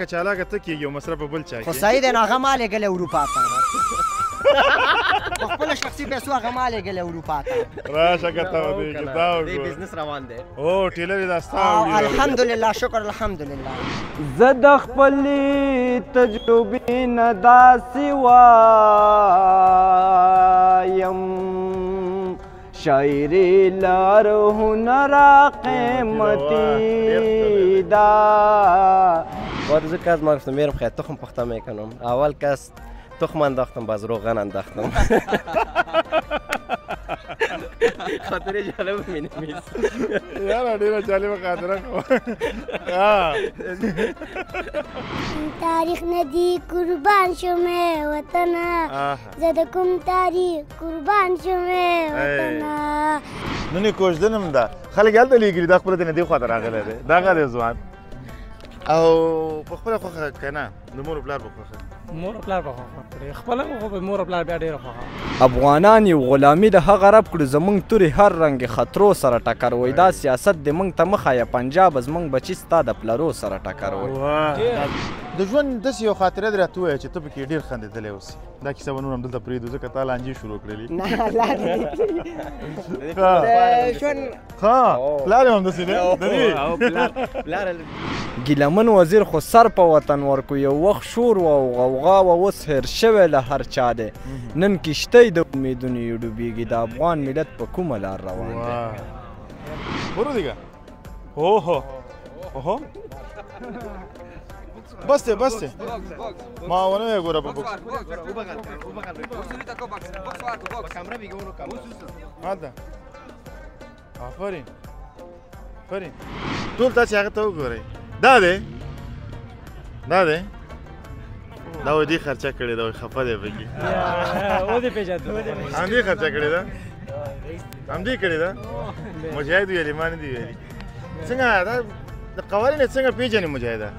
چالاکه ته کېږي او مصرف به بل چا خو صحیح دی نو هغه ما لېږلی اروپا ته، په خپلو شخصي پیسو هغه ما لېږلی اروپا ته. راشه که ته دې کتاب دې بزنس روان دی. او ټیلر یې دا ستا وړي. الحمدلله شکر الحمدلله. زه د خپلې تجربې نه داسې وایم، شاعري لار هنر قیمتي ده. بعد از که از ما گفتم میرم خیلی تخم پخته میکنم. اول کس تخم انداختم، باز روغن انداختم. خاطره جالب می نمیس. یاره ډیره جالبه خاطره خو. تاریخ ندی قربان شوم وطنه، زه د کوم تاریخ قربان شوم وطنه. نن یې کوژدن هم ده، خلک هلته لېږلي، دا خپله د نه دې خواته راغلی دی، دغه دی ځوان. او په خپله خوښه که نه د مور او پلار په خوښه؟ مور او پلار په خوښه کړې، خپله خو به مور او پلار بیا ډېره خوښه. افغانان یو غلامي د هغه رب کړو، زمونږ تورې هر رنګ خطرو سره ټکر وای. دا سیاست دې مونږ ته مه ښایه، پنجابه زمونږ بچي ستا د پلرو سره ټکر وای. د ژوند داسې یو خاطره دې راته ووایه چې ته پکې ډېر خندېدلی اوسې. دا کیسه به نور همدلته پرېږدو ځکه تا لانجې شروع کړلې. نه لا دې ژوند ښه پلار یې هم داسې دی. پلار ګیلمن وزیر خو سر په وطن ورکو، یو وخت شور و او غوغا وه، اوس هېر شوی له هر چا دی. نن کښتۍ د امیدونو یې ډوبېږي، د افغان ملت په کومه لار روان دی. برو دیگه. اوهو اوهو بس دی بس دی، ما ونه ویې ګوره په بکس. هلته آفرین آفرین. ټول تاسې هغه ته وګورئ، دا دی دا دی، دا وایي دې خرچه کړې ده، وایي خفه دی پکې. ودې پېژندو، همدې خرچه کړې ده، همدې کړې ده. مجاهد ویلي، ما نه دي ویلي. څنګه دا د قوارې نه څنګه پېژنې مجاهده؟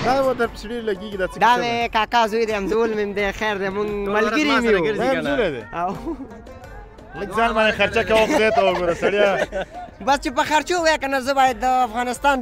دا به در پسې ډېر لګېږي. دا څه دا مې کاکا زوی دی، همزول مې دی. خیر دی، مونږ ملګري مې یو. دا همزولی دی. لږ ځان باندې خرچه کوه، خدای ته وګوره سړیه. بس چې په خرچو وایه که نه زه باید د افغانستان.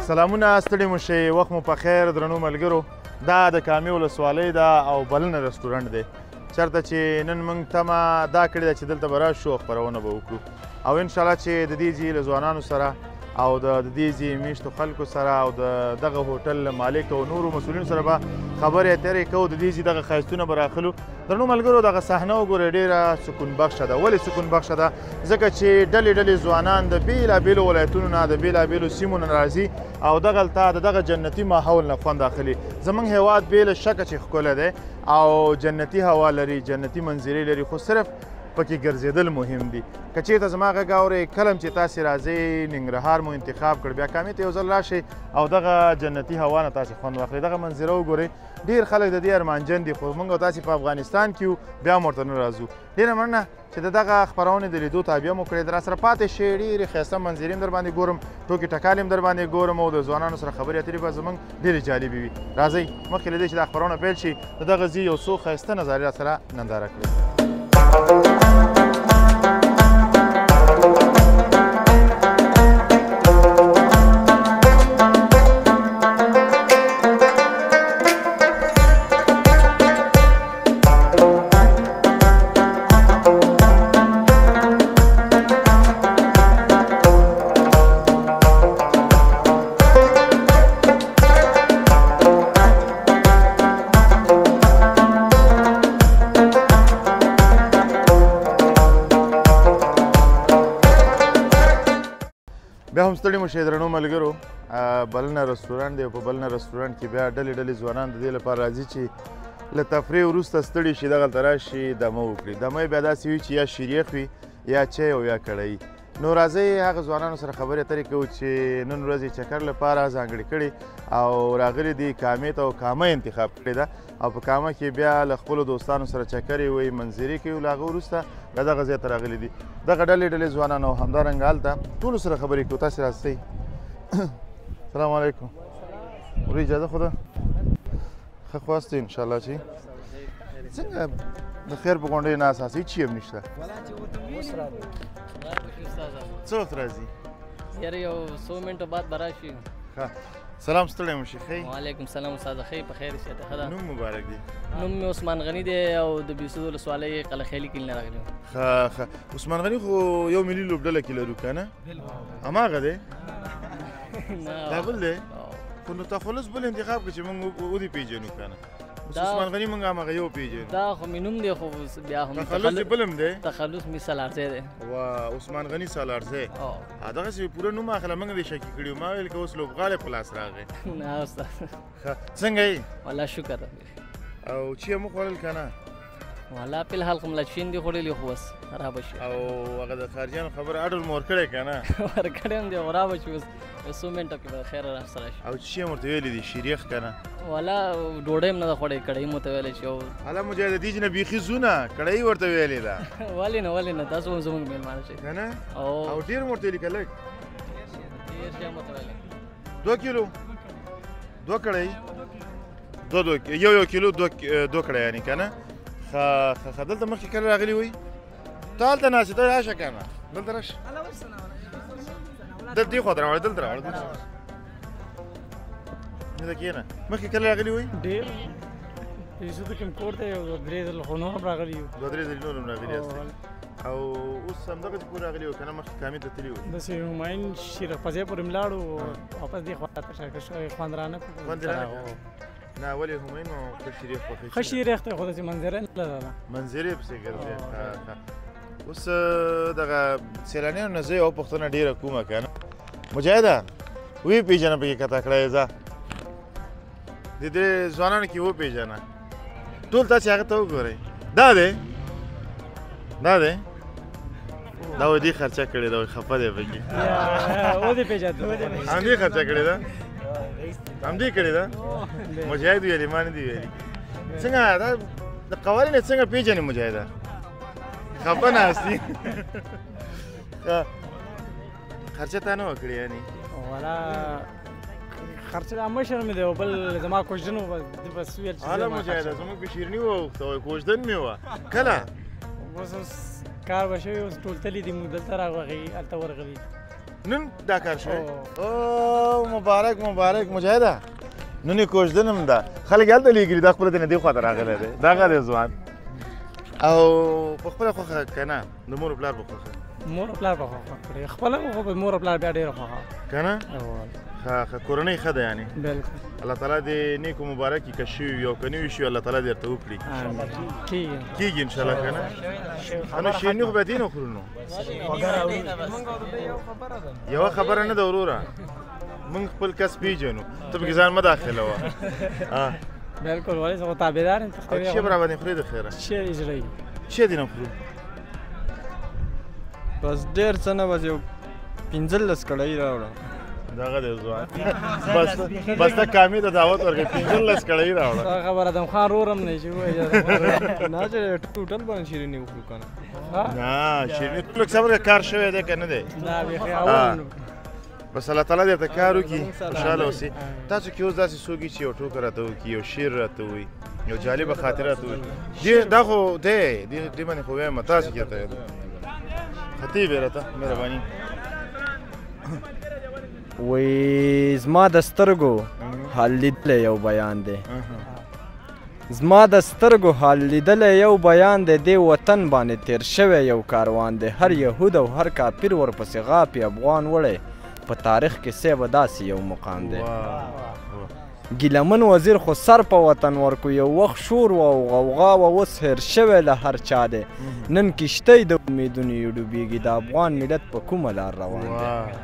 سلامونه، ستړي مو شئ، وخت مو په خیر درنو ملګرو. دا د کامې ولسوالۍ ده او بلنه رستورانټ دی، چېرته چې نن موږ تمه دا کړې ده چې دلته به راشو او خپرونه به وکړو، او انشاءالله چې د دې ځای له ځوانانو سره او د دې ځای میشتو خلکو سره او د دغه هوټل له مالک او نورو مسؤلینو سره به خبرې اترې کوو، د دې ځای دغه ښایستونه به راخلو. درنو ملګرو دغه صحنه وګورئ، ډېره سکون بخشه ده. ولې سکون بخشه ده؟ ځکه چې ډلې ډلې ځوانان د بېلابېلو ولایتونو نه، د بېلابېلو سیمو نه راځي او دغلته د دغه جنتي ماحول نه خوند اخلي. زموږ هېواد بې له شکه چې ښکلی دی او جنتي هوا لري، جنتي منظرې لري، خو صرف پکې ګرځېدل مهم دي. که چېرته زما غږ اورئ، کله هم چې تاسې راځئ ننګرهار مو انتخاب کړ، بیا کامې ته یو ځل راشئ او دغه جنتي هوا نه تاسې خوند واخلئ، دغه منظره وګورئ. ډېر خلک د دې ارمانجن دي، خو موږ او تاسې په افغانستان کې یو، بیا هم ورته نه راځو. ډېره مننه چې د دغه خپرونې د لیدو تابیا مو کړې ده. راسره پاتې شئ، ډېرې ښایسته منظرې هم در باندې ګورم، ټوکې ټکالې هم در باندې ګورم، او د ځوانانو سره خبرې اترې به زموږ ډېرې جالبې وي. راځئ مخکې له دې چې دا خپرونه پیل شي، د دغه ځای یو څو ښایسته نظارې راسره ننداره کړئ. بیا هم ستړي مو شئ درنو ملګرو. بلنه رستورانت دی او په بلنه رستورانت کې بیا ډلې ډلې ځوانان د دې لپاره راځي چې له تفریح وروسته ستړي شي، دغلته راشي دمه وکړي. دمه یې بیا داسې وي چې یا شیریخ وي یا چای او یا کړهیي. نو راځئ هغه ځوانانو سره خبرې اترې کوو چې نن ورځ یې چکر لپاره ځانګړې کړې او راغلي دي کامې ته، او کامه انتخاب کړې ده او په کامه کې بیا له خپلو دوستانو سره چکرې وي، منظرې کوي. له هغه وروسته بیا دغه ځای ته راغلي دي دغه ډلې ډلې ځوانان او همدارنګه هلته ټولو سره خبرې کوو. تاسې راځئ. السلام علیکم. ورور اجازه خو ده؟ ښه خواست دی انشاءالله. چې څنګه د خیر په غونډۍ ناست یاست، هېڅ شي هم نشته؟ څه وخت راځي؟ یاره یو څو منټو بعد به راشي. ښه سلام، ستړی مو شي. ښه یې؟ وعلیکم سلام استاد، ښه یې؟ په خیر شې؟ ته ښه ده؟ نوم مبارک دی. نوم مې عثمان غني دی او د بیسود ولسوالۍ قلعه کلي نه راغلی یم. ښه ښه. عثمان غني خو یو ملي لوبډله کې لرو که نه؟ هماغه دی؟ دا بل دی؟ خو نو تخلص بل انتخاب کړه چې موږ ودې پېژنو که نه. عثمان غني موږ هماغه یو پېژنو. دا خو مې نوم دی، خو بیا هم تخلص یې بل هم دی. تخلص مې سالارزی دی. وا، عثمان غني سالارزی. دغسې پوره نوم اخله، موږ دې شکي کړي وو. ما ویل که اوس لوبغالی په لاس راغی. نه استاد. ښه، څنګه یې؟ والله شکر. او چی مو خوړل که نه؟ والله په الحال خو ملا چین دي خوړلي، خو اوس را به شي. او هغه د خارجیانو خبره اډر مو ورکړی که نه؟ ورکړی هم دی، خو را به شي اوس یو څو منټو کې به خیر را سره شي. او څه شی مو ورته ویلي دي؟ شیریخ که نه؟ والله ډوډۍ هم نه ده خوړې، کړهي مو ته ویلی چې. هله مجاهده دې چې نه بیخي ځونه کړهي ورته ویلې ده. ولې نه، ولې نه، تاسو هم زموږ مېلمانه شئ که نه؟ او ډېر مو ورته ویلي که لږ؟ ډېر شی مو ورته ویلي. 2 کیلو 2 کړهي، 2 2 1 کیلو 2 2 کړهي یعنې که نه؟ ښه ښه ښه. دلته مخکې کله راغلي وئ؟ ته هلته ناست یې، ته راشه که نه، دلته راشه، دلته دې خوا ته راوړه، دلته راوړه، دلته دلته کښېنه. مخکې کله راغلي وئ؟ ډېر پیسو ته کوم کور دی، یو 2 3 ځل خو نور هم راغلي یو. 2 3 ځلې نور هم راغلي یاستئ. او اوس همدغسې پورې راغلي وو که نه مخکې کامې ته تللي وو؟ داسې همایون شیرپزی پورې هم لاړو، واپس دې خوا ته خوند رانه کړو. خوند یې رانه کړ؟ نه، ولې همایون ښه شیریخ خوښوي؟ ښه شیریخ دی، خو داسې منظره نه لرله. منظرې پسې ګرځې. اوس دغه سیلانیانو نه زه یوه پوښتنه ډېره کومه که نه مجاهده، ویې پېژنه پکې که تکړه یې. ځه د دې ځوانانو کې وپېژنه ټول. تاسې هغه ته وګورئ، دا دی، دا دی، دا وایي دې خرچه کړې ده، وایي خفه دی پکې. ودې پېژنده، همدې خرچه کړې ده، همدې کړې ده. مجاهد ویلي، ما نه دي ویلي. څنګه دا د قوالې نه څنګه پېژنې مجاهده؟ خفه ناست دي. خرچه تا نه وه کړې یعنې؟ والا خرچه دا مشر مې دی او بل زما کوژدن و، بس ویل چې هله مجاهده زموږ په شیرني واوښته، وایي کوژدن مې وه. کله؟ اوس اوس کار به شوی، اوس ټول تللي دي، موږ دلته راغلي، هلته ورغلي. نن دا کار شوی؟ او مبارک مبارک مجاهده، نن یې کوژدن هم ده. خلک یې هلته لېږلي، دا خپله دې نه دې خوا ته راغلی دی، دغه دی ځوان. او په خپله خوښه که نه د مور او پلار په خوښه؟ مور او پلار په خوښه کړې، خپله خو مور او پلار بیا ډېره خوښه که نه؟ ښه ښه، کورنۍ ښه ده یعنې. بالکل. الله تعالی دې نیک و مبارک کړي، که شوي وي او که نه وي شوي الله تعالی دې درته وکړي. کېږي کېږي انشاءالله که نه؟ نو شیرني خو به دې نه خورو نو. یوه خبره نه ده وروره، موږ خپل کس پېژنو، ته پکې ځان مه داخلوه. بالکل، ولې زه خو تابعدار یم. او څه به راباندې خورې د خیره؟ څه دې زړه وي؟ څه دې نه خورو؟ بس ډېر څه نه، بس یو 15 کړهیي راوړه. دغه دی ځوان، بس ته کامې ته دعوت ورکړې، 15 کړهیي راوړه. دا خبره ده، خان ورور هم نه چې ووایي. نه چې ټوټل باندې شیریني وخورو که نه؟ نه شیریني لږ صبر، کار شوی دی که نه دی؟ نه بیخي اول. بس الله تعالی دې درته کار وکړي، خوشحاله اوسې. تاسو کې اوس داسې څوک چې یو ټوکه راته وکړي، یو شعر راته ووایي، یو جالبه خاطره راته ووایي؟ دا خو دی، دې باندې خو وایم، تاسو کې راته خطیب یې راته، مهرباني. وایي زما د سترګو حال لیدلی یو بیان دی، زما د سترګو حال لیدلی یو بیان دی، دې وطن باندې تېر شوی یو کاروان دی، هر یهود او هر کافر ورپسې غاپي افغان وړی، په تاریخ کې صیب داسې یو مقام دی. ګیلمن وزیر خو سر په وطن ورکو، یو وخت شور و او غوغا وه، اوس هېر شوی له هر چا دی، نن کښتۍ د امیدونو یې ډوبېږي، د افغان ملت په کومه لار روان دی.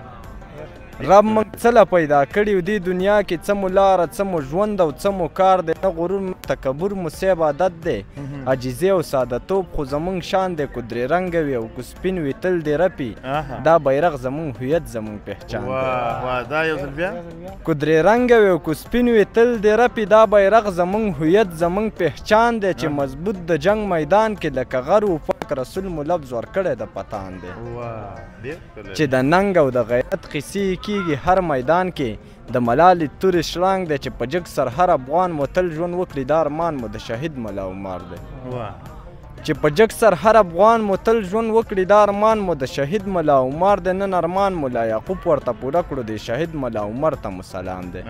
رب موږ څه له پیدا کړي یو دې دنیا کې، څه مو لاره څه مو ژوند او څه مو کار دی، نه غرور نه تکبر مو صیب عادت دی، عاجزي او ساده توب خو زموږ شان دی، کو درې رنګه وي او کو سپین وي تل دې رپي، دا بیرغ زموږ هویت زموږ پهچان دی. دا یو ځل بیا، کو درې رنګه وي او کو سپین وي تل دې رپي، دا بیرغ زموږ هویت زموږ پهچان دی، چې مضبوط د جنګ میدان کې لکه غر و پاک رسول مو لفظ ورکړی د پتان دی، چې د ننګ او د غیرت قصې کیږي هر میدان کې، د ملالې تورې شرنګ دی، چې په جګ سر هر افغان مو تل ژوند وکړي، دا ارمان مو د شهید ملا عمر دی. چې په جګ سر هر افغان مو تل ژوند وکړي، دا ارمان مو د شهید ملا عمر دی، نن ارمان مو لا یعقوب ورته پوره کړو، د شهید ملا عمر ته مو سلام دی،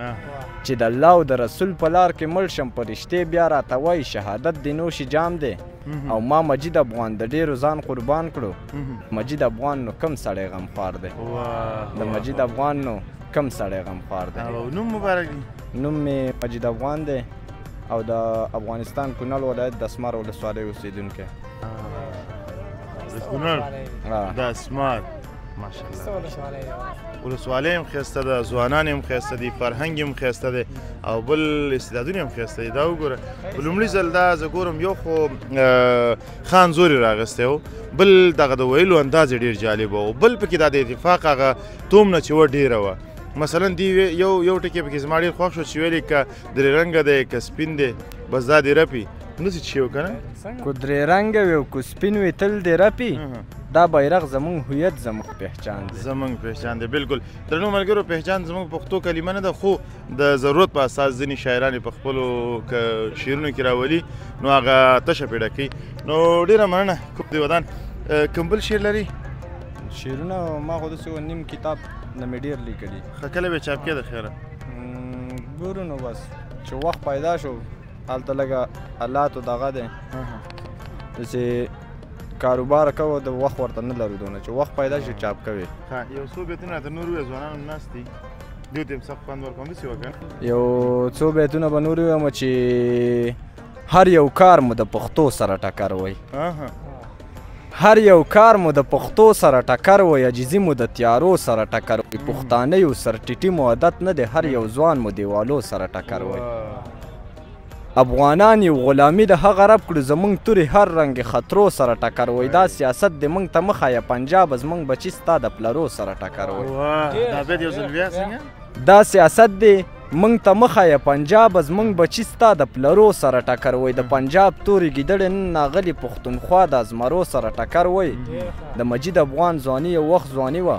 چې د الله او د رسول په لار کې مړ شم، فرشتې بیا راته وایي شهادت د نوشي جام دی، او ما مجید افغان د ډېرو ځان قربان کړو، مجید افغان نو کم سړی غمخوار دی، د مجید افغان نو کم سړی غمخوار دی. نوم مبارک دی؟ نوم مې مجید افغان دی او د افغانستان کونړ ولایت د اسمار ولسوالۍ اوسېدونکی. د کونړ د اسمار، ماشاءالله. ولسوالۍ هم ښایسته ده، ځوانان هم ښایسته دي، فرهنګ هم ښایسته دی او بل استعدادونه هم ښایسته دي. دا وګوره په لومړي ځل دا زه ګورم یو خو خان زور یې راغستی و، بل دغه د ویلو انداز یې ډېر جالب و، بل پکې دا د اتفاق هغه تومنه چې وه ډېره وه. مثلا دی یو ټکی پکې زما ډېر خوښ شو چې ویل یې که درې رنګه دی که سپین دی بس دا دې رپي، داسې چې و که نه، کو درې رنګه وي او کو سپین وي تل دې رپي، دا بیرغ زموږ هویت زموږ پهچان دی، زموږ پهچان دی. بالکل درنو ملګرو، پهچان زموږ پښتو کلمه نه ده، خو د ضرورت په اساس ځینې شاعران یې په خپلو شعرونو کې راولي، نو هغه تشه پرې ډکوي. نو ډېره مننه، کوم دې ودان. کوم بل شعر لري؟ شعرونه ما خو داسې نیم کتاب نه مې ډېر لیکلي. ښه، کله به چاپ کېده خیره؟ ګورو نو بس چې وخت پیدا شو، هلته لږه حالاتو دغه دی، داسې کاروبار کوو، د وخت ورته نه لرو دونه، چې وخت پیدا شي چاپ کوي. ښه، یو څو بیتونه راته نور ووایه، ځوانان هم ناست دي، دوی ته هم سخت خوند ورکوم، داسې وکړه. یو څو بیتونه به نور ووایم چې هر یو کار مو د پښتو سره ټکر وای، هر یو کار مو د پښتو سره ټکر وای، عاجزي مو د تیارو سره ټکر وای، پښتانه یو سرټیټي مو عادت نه دی، هر یو ځوان مو دیوالو سره ټکر وای، افغانان یو غلامي د هغه رب کړو، زموږ تورې هر رنګ خطرو سره ټکر وای، دا سیاست دې موږ ته مه ښایه پنجابه، زموږ بچي ستا د پلرو سره ټکر وای. دا بیت یو ځل بیا څنګه؟ دا سیاست دې موږ ته مه ښایه پنجابه، زموږ بچي ستا د پلرو سره ټکر وای، د پنجاب تورې ګیدړې نن ناغلي پښتونخوا د زمرو سره ټکر وای، د مجید افغان ځواني یو وخت ځواني وه،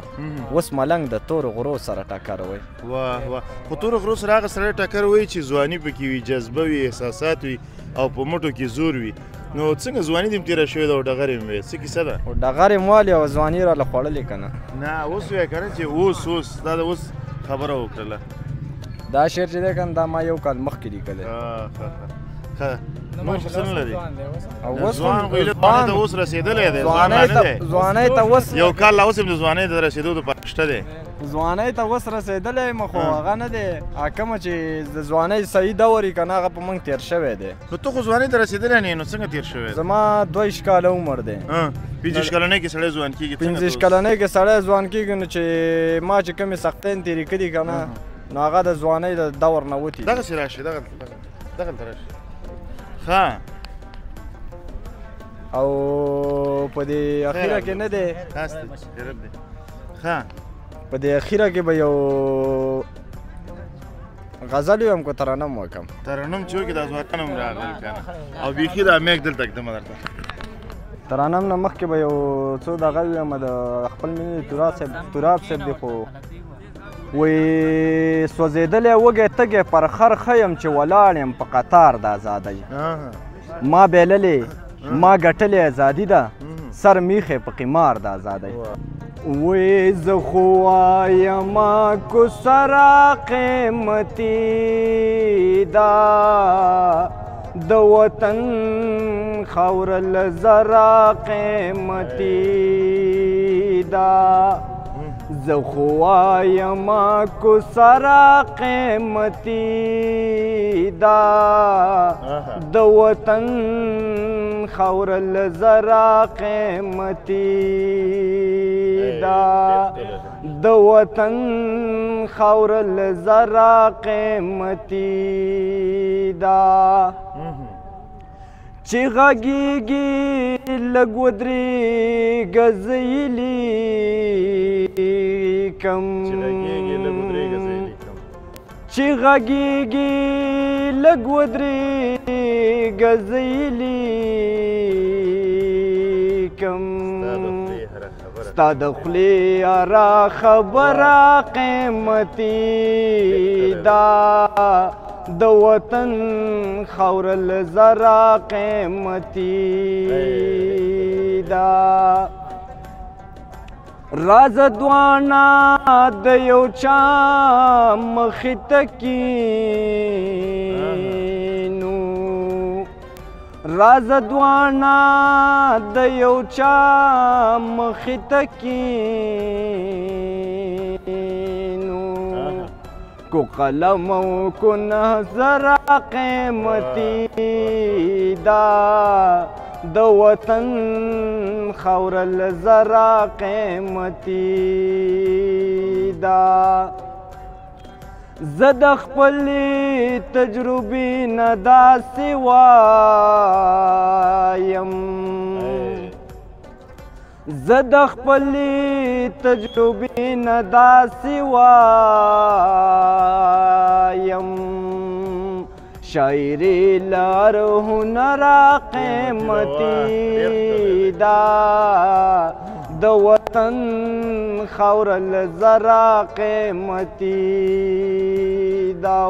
اوس ملنګ د تورو غرو سره ټکر وای. واه واه، خو تورو غرو سره هغه سړی ټکر وای چې ځواني پکې وي، جذبه وي، احساسات وي او په مټو کې زور وي. نو څنګه ځواني دې هم تېره شوې ده او ډغرې هم وې، څه کیسه ده؟ ډغرې هم والي او ځواني راله خوړلې که نه؟ نه اوس وایه که نه چې اوس اوس دا د اوس خبره وکړله. دا شعر چې دی که نه، دا ما یو کال مخکې لیکلی. ښه، نور خو څه نه لري؟ اوس ځوان خو یې ځوانۍ ته اوس رسېدلی دی، ځوان لا نه دی. ځوانۍ ته اوس یو کال لا اوس هم د ځوانۍ د رسېدو دپاره شته دی. ځوانۍ ته اوس رسېدلی یم، خو هغه نه دی، کومه چې د ځوانۍ صحیح دور یې که نه، هغه په موږ تېر شوی دی. نو ته خو ځوانۍ ته رسېدلی نه یې، نو څنګه تېر شوی دی؟ زما 22 کاله عمر دی. 25 کلنۍ کې سړی ځوان کېږي؟ 25 کلنۍ کې سړی ځوان کېږي، نو چې ما چې کومې سختۍ تېرې کړي که نه، نو هغه د ځوانۍ د دور نه وتي. دغسې راشي، دغلته راشي. ښه، او په دې اخیره کې نه دی، ښه، په دې اخیره کې به یو غزل ویم که ترنم وکړم. ترنم چې وکړې دا ځوانان هم راغلل که نه، او بیخي دا میک دلته ږدمه درته. ترنم نه مخکې به یو څو دغه ویم د خپل مینې تراب صاحب دی، خو وی سوځېدلی وږی تږی پر خر ښه یم چې ولاړ یم په قطار د ازادۍ، ما بېللې ما ګټلې ازادي ده، سر میخې په قمار د ازادۍ. وی زه خو وایم کو سره قیمتي ده، د وطن خاوره له زره قیمتي ده، زه خو وایم کو سره قیمتي ده، د وطن خاوره له زره قیمتي ده، د وطن خاوره له زره قیمتي ده. چې غږېږي لږ ودرېږه زه یې لیکم، چې غږېږي لږ ودرېږه زه یې لیکم. ستا د خولې هره خبره قیمتي ده، د وطن خاوره له زره قیمتي ده. راځه دواړه د یو چا مخې ته کښېنو، راځه دواړه د یو چا مخې ته کښېنو، کو قلم او کو نظره قیمتي ده، د وطن خاوره له زره قیمتي ده. زه د خپلې تجربې نه داسې وایم، زه د خپلې تجربې نه داسې وایم، شاعري لار هنره قیمتي ده، د وطن خاوره له زره قیمتي ده.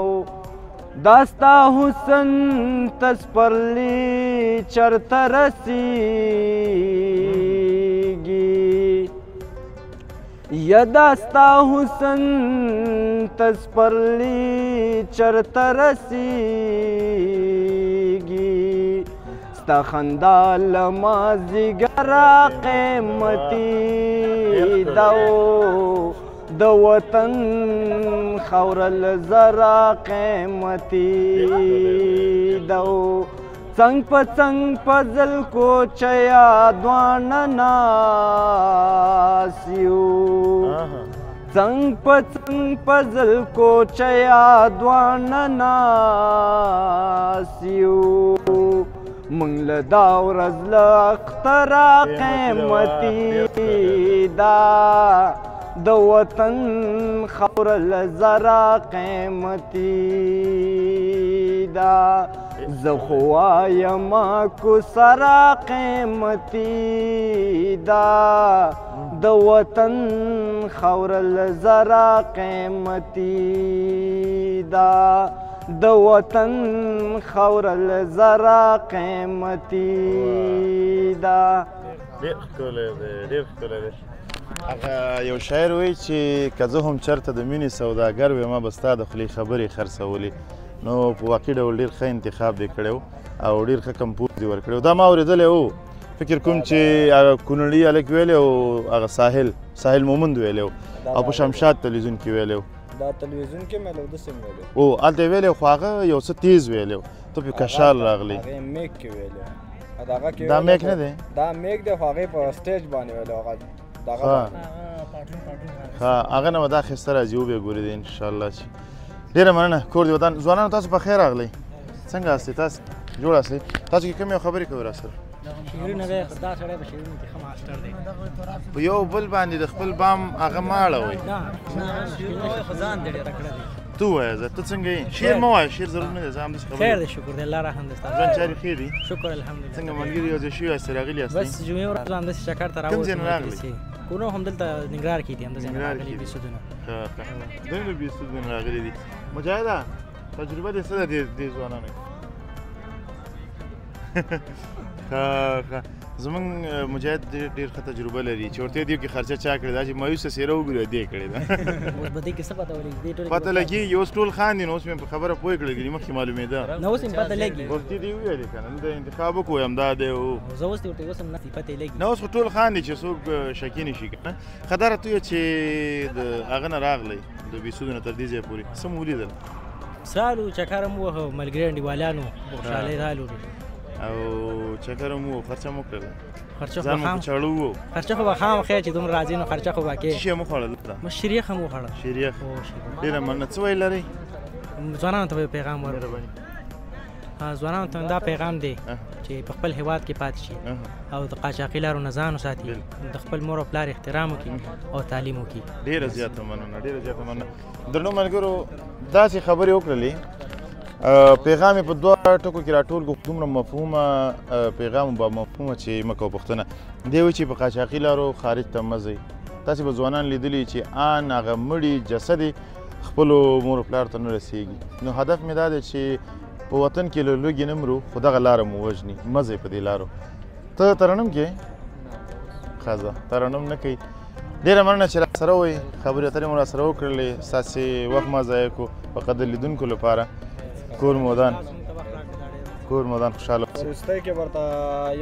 دا ستا حسن ته سپرلي چرته رسېږي، یا دا ستا حسن ته سپرلي چرته رسېږي، ستا خندا له مازدیګره قیمتي ده، د وطن خاوره له زره قیمتي ده. څنګ په څنګ په ځل کوچیا دواړه ناست یو، څنګ په څنګ په ځل کوچیا دواړه ناست یو، موږ له دا ورځ له اختره قیمتي ده، د وطن خاوره له زره قیمتي ده. زه خو وایم کو سره قیمتي ده، د وطن خاوره له زره قیمتي ده، د وطن خاوره له زره قیمتي ده. ډېر ښکلی دی، ډېر ښکلی دی. هغه یو شاعر وایي چې که زه هم چېرته د مینې سوداګر وی ما به ستا د خولې خبرې خرڅولې. نو په واقعي ډول ډېر ښه انتخاب دې کړی او ډېر ښه کمپوز دې ورکړی. دا ما اورېدلی و، فکر کوم چې هغه کونړي هلک ویلی او هغه ساحل مومند ویلی او په شمشاد تلویزیون کې ویلی و. دا تلویزیون کې مې له داسې ویلی و، هلته یې ویلی خو هغه یو څه تیز ویلی و، ته پې کشال راغلی. هغې میک کې ویلی، دا میک نه دی، دا میک دی خو هغې په سټیج باندې ویلی. هغه ښه هغه نه به دا ښایسته راځي، وبه ګوري دی انشاءالله. چې ډېره مننه، کور دې ودان. ځوانانو تاسو په خیر راغلئ، څنګه یاستئ؟ تاسو جوړ یاستئ؟ تاسو کې کوم یو خبرې کوئ راسره؟ شعرونه دی، خو دا سړی په شعرونو کې ښه ماسټر دی. په یو بل باندې د خپل بام هغه مه اړوئ. نه نه، خو ځان دې ډېر تکړه دی. ته ووایه، زه ته څنګه یې؟ شعر مه وایه، شعر ضرور نه دی، زه همداسې خبرې. خیر دی، شکر دی، الله رحم دی. ستاسو ژوند چارې ښې دي؟ شکر الحمدلله. څنګه ملګري یو ځای شوي یاستئ، راغلي یاستئ؟ بس جمعې ورځ همداسې چکر ته کوم ځای نه راووتو. راغلي؟ کورونه همدلته ننګرهار کې دي، همداسې راغلي بېسودونه. ښه ښه، دوی له بېسودونه راغلي دي. مجاهده تجربه دې څه ده دې ځوانانو؟ ښه ښه، زمونږ مجاهد ډېر ښه تجربه لري چې ورته دې کې خرچه چا کړې ده، چې مایوسه څېره وګوري دې کړې ده. اوس به دې کې څه پته ولګي؟ دې ټولې پته لګېږي. اوس ټول خاندي، نو اوس مې په خبره پوه کړل، ګنې مخکې معلومېده. نه اوس مې پته لګي. وختي دې وویلې که نه، دلته انتخاب وکړو، همدا دی. زه اوس دې ورته اوس هم نه پته لګي. نه اوس خو ټول خاندي چې څوک شکي نه شي که نه. ښه دا راته ووایه چې د هغه نه راغلی، د بېسودو نه تر دې ځایه پورې څه مو ولیدل؟ رالو چکر هم ووهه، ملګري انډیوالانو خوشحالۍ رالو. او چکر مو خرچه مو کړله؟ خرچه خو خام چاړو وو. خرچه خو به خامخا چې دومره راځي نو خرچه خو به کې. څه شی مو خوړل دلته؟ ما شیریخ هم وخوړه. شیریخ. ډېره مننه. څه ویل لرئ؟ ځوانانو ته به پیغام ورکړم. ځوانانو ته دا پیغام دی چې په خپل هیواد کې پاتې شي او د قاچاقي لارو نه ځان وساتي، د خپل مور او پلار احترام وکړي او تعلیم وکړي. ډېره زیاته مننه، ډېره زیاته مننه. درنو ملګرو داسې خبرې وکړلې، پیغام یې په دوه ټکو کې راټول کړو، دومره مفهومه پیغام با مفهومه چې مه کوه پوښتنه. دی وایي چې په قاچاقي لارو خارج ته مه ځئ. تاسې به ځوانان لیدلي چې ان هغه مړي جسد یې خپلو مور او پلار ته نه رسېږي. نو هدف مې دا دی چې په وطن کې له لوږې نه مرو، خو دغه لاره مو وژني، مه ځئ په دې لارو. ته ترنم کې؟ ښه ترنم نه کوي. ډېره مننه چې راسره وئ، خبرې اترې مو راسره وکړلې، ستاسې وخت ما ضایع کړو په قدر لیدونکو لپاره. کور مو ودان، کور مو ودان، خوشحاله اوسئ. وروستۍ کې ورته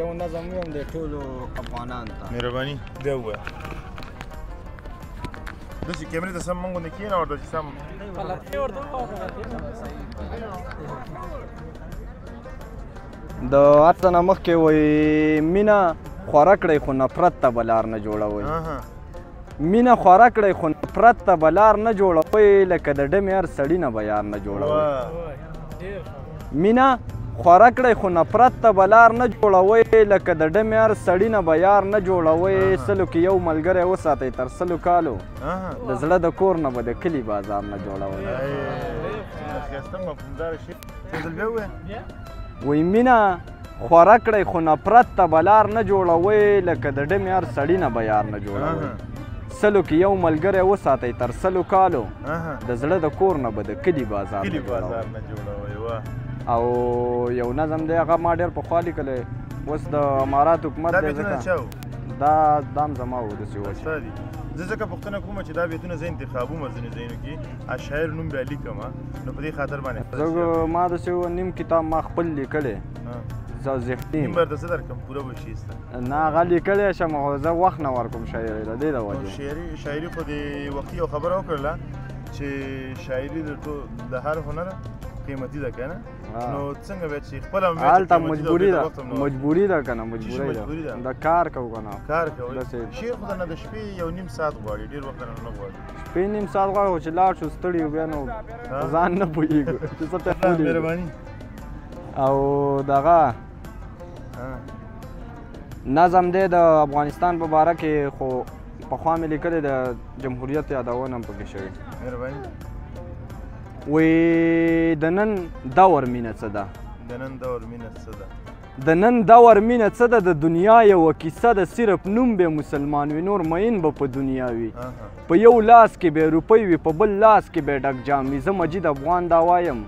یو نظم ویم د ټولو افغانانو ته. مهرباني. بیا ووایه. داسې کیمرې ته سم موږ غوندې کښېنه ورته چې سم. د هر څه نه مخکې وایي مینه خوره کړئ خو نفرت ته به لار نه جوړوئ. مینه خوره کړئ خو نفرت ته به لار نه جوړوئ، لکه د ډمې هر سړي نه به یار نه جوړوئ. مینه خوره کړئ خو نفرت ته به لار نه جوړوئ، لکه د ډمې هر سړي نه به یار نه جوړوئ. سلو کې یو ملګری وساتئ تر 100 کالو، د زړه د کور نه به د کلي بازار نه جوړوئ. وایي مینه خوره کړئ خو نفرت ته به لار نه جوړوئ، لکه د ډمې هر سړي نه به یار نه جوړوئ. سلو کې یو ملګری وساتئ تر 100 کالو، د زړه د کور نه به د کلي بازار نه جوړوئ. او یو نظم دی هغه ما ډېر پخوا لیکلی، اوس د امارات حکومت دی ځکه دا دام زما و داسې و. زه ځکه پوښتنه کوم چې دا بیتونه زه انتخابوم ځینې ځایونو کې شاعر نوم بیا لیکم، نو په دې خاطر باندې زه ما داسې نیم کتاب ما خپل لیکلی، زه ذهني نیم به درته څه درکړم پوره به شي ستا. نه هغه لیکلی شم خو زه وخت نه ورکوم شاعرۍ له دې د وجې. شاعري خو دې وختي یو خبره وکړله چې شاعري د هر هنر قیمتي ده که نه، نو څنګه بیا چې خپله هلته مجبوري ده، مجبوري ده که نه، مجبوري ده، د کار کوو که نه، کار کوئ. شعر خو درنه د شپې 1.5 ساعت غواړي، ډېر وخت درنه نه غواړي. شپې نیم ساعت غواړي خو چې لاړ شو ستړي یو بیا نو ځان نه پوهېږو چې څه ټایم ولېږو. مهرباني. او دغه نظم دی د افغانستان په باره کې، خو پخوا مې لیکلی د جمهوریت یادونه هم پکې شوې. مهرباني. وی د نن دور مینه څه ده؟ د نن دور مینه څه ده؟ د نن دور مینه څه ده؟ د دنیا یوه کیسه ده، صرف نوم به مسلمان وي نور مین به په دنیا وي. په یو لاس کې به روپۍ وي په بل لاس کې به ډک جام وي. زه مجید افغان دا وایم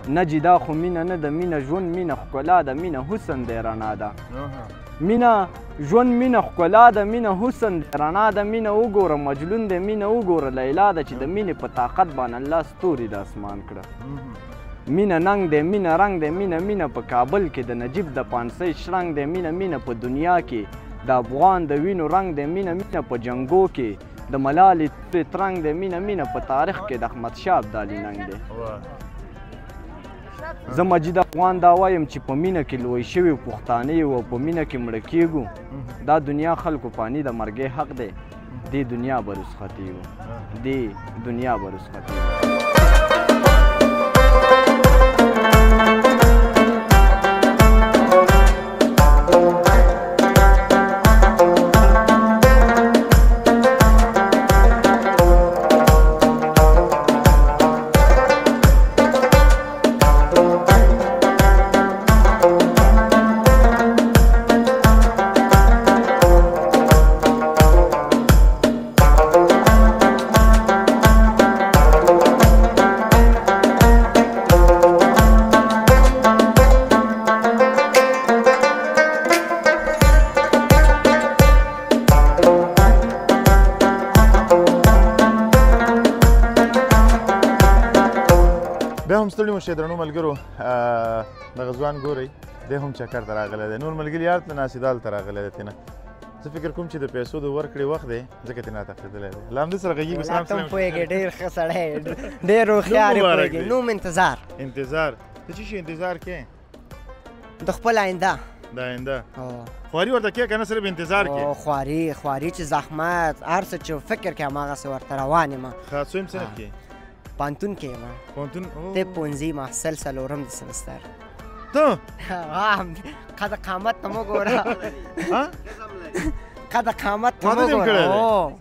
نه جي دا خو مینه نه ده، مینه ژوند، مینه ښکلا ده، مینه حسن دی رڼا ده. مینه ژوند، مینه ښکلا ده، مینه حسن دی رڼا ده. مینه وګوره مجنون دی، مینه وګوره لیلا ده، چې د مینې په طاقت باندې الله ستوري د اسمان کړه. مینه ننګ دی، مینه رنګ دی، مینه مینه په کابل کې د نجیب د پانسۍ شرنګ دی. مینه مینه په دنیا کې د افغان د وینو رنګ دی، مینه مینه په جنګو کې د ملالې تورې ترنګ دی، مینه مینه په تاریخ کې د احمدشاه ابدالي ننګ دی. زه مجید افغان دا وایم چې په مینه کې لوی شوي پښتانه یو او په مینه کې مړه کېږو. دا دنیا خلکو فاني د مرګې حق دی، دې دنیا به رخصتېږو، دې دنیا به رخصتېږو. بیا هم ستړي مو شئ درنو ملګرو. دغه ځوان ګورئ دی هم چکر ته راغلی دی، نور ملګري هلته ناست دي، دلته راغلی دی. تېنه زه فکر کوم چې د پیسو د ورکړې وخت دی، ځکه ترې راتښتېدلی دی. له همدې سره غږېږو. سلام ته هم پوهېږې، ډېر ښه سړی، ډېر هوښیار یې، پوهېږې. نوم انتظار. انتظار، ته څه شي انتظار کې؟ د خپل آینده. د آینده خواري ورته کې که نه صرف انتظار کې؟ خواري خواري چې زحمت هر څه چې فکر کې هماغسې ورته روان یم. ښه، څویم صنف کې؟ پوهنتون کې یم. پوهنتون؟ طب پوهنځي محصل، څلورم د سمستر. ته؟ قد قامت ته مه ګوره، قد قامت ته مه ګوره.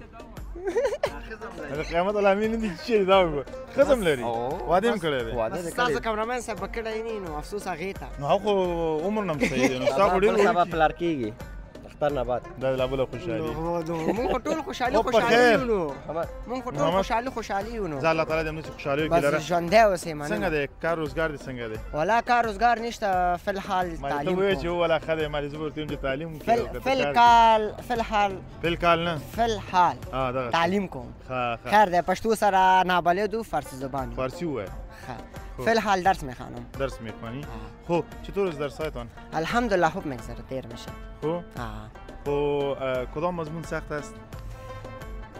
د قیامت علامې نه دي چې چیرې دا وګوره. ښځه هم لري، واده هم کړی دی. ستاسو کمرمن صاحب به کړی نه نو افسوس هغې ته. نو هغه خو عمر نه هم صحیح دی، نو ستا خو ډېر سبا پلار کېږي اختر نه بعد. دا لا بله خوشحالي. مونږ خو ټول خوشحالي خوشحالي یو نو، مونږ خو ټول خوشحالي خوشحالي یو نو. ځه الله تعالی دې همداسې خوشحالیو کې لره. بس ژوندی اوسې. مننه. څنګه دی کار روزګار دې څنګه دی؟ ولا کار روزګار نشته فی الحال، تعلیم. ته ووایه چې ولا ښه دی، ما دې زه به ورته ویم چې تعلیم وکړې. فی الکال، فی الحال، فی الکال نه، فی الحال تعلیم کوم. خیر دی، پښتو سره نابلد و فارسی زبان. فارسی ووایه. فی الحال درس میخوانم. درس میخوانی؟ خب چطور از درسایتان؟ الحمدلله خوب میگذره، دیر میشه. خب؟ خب کدام مضمون سخت است؟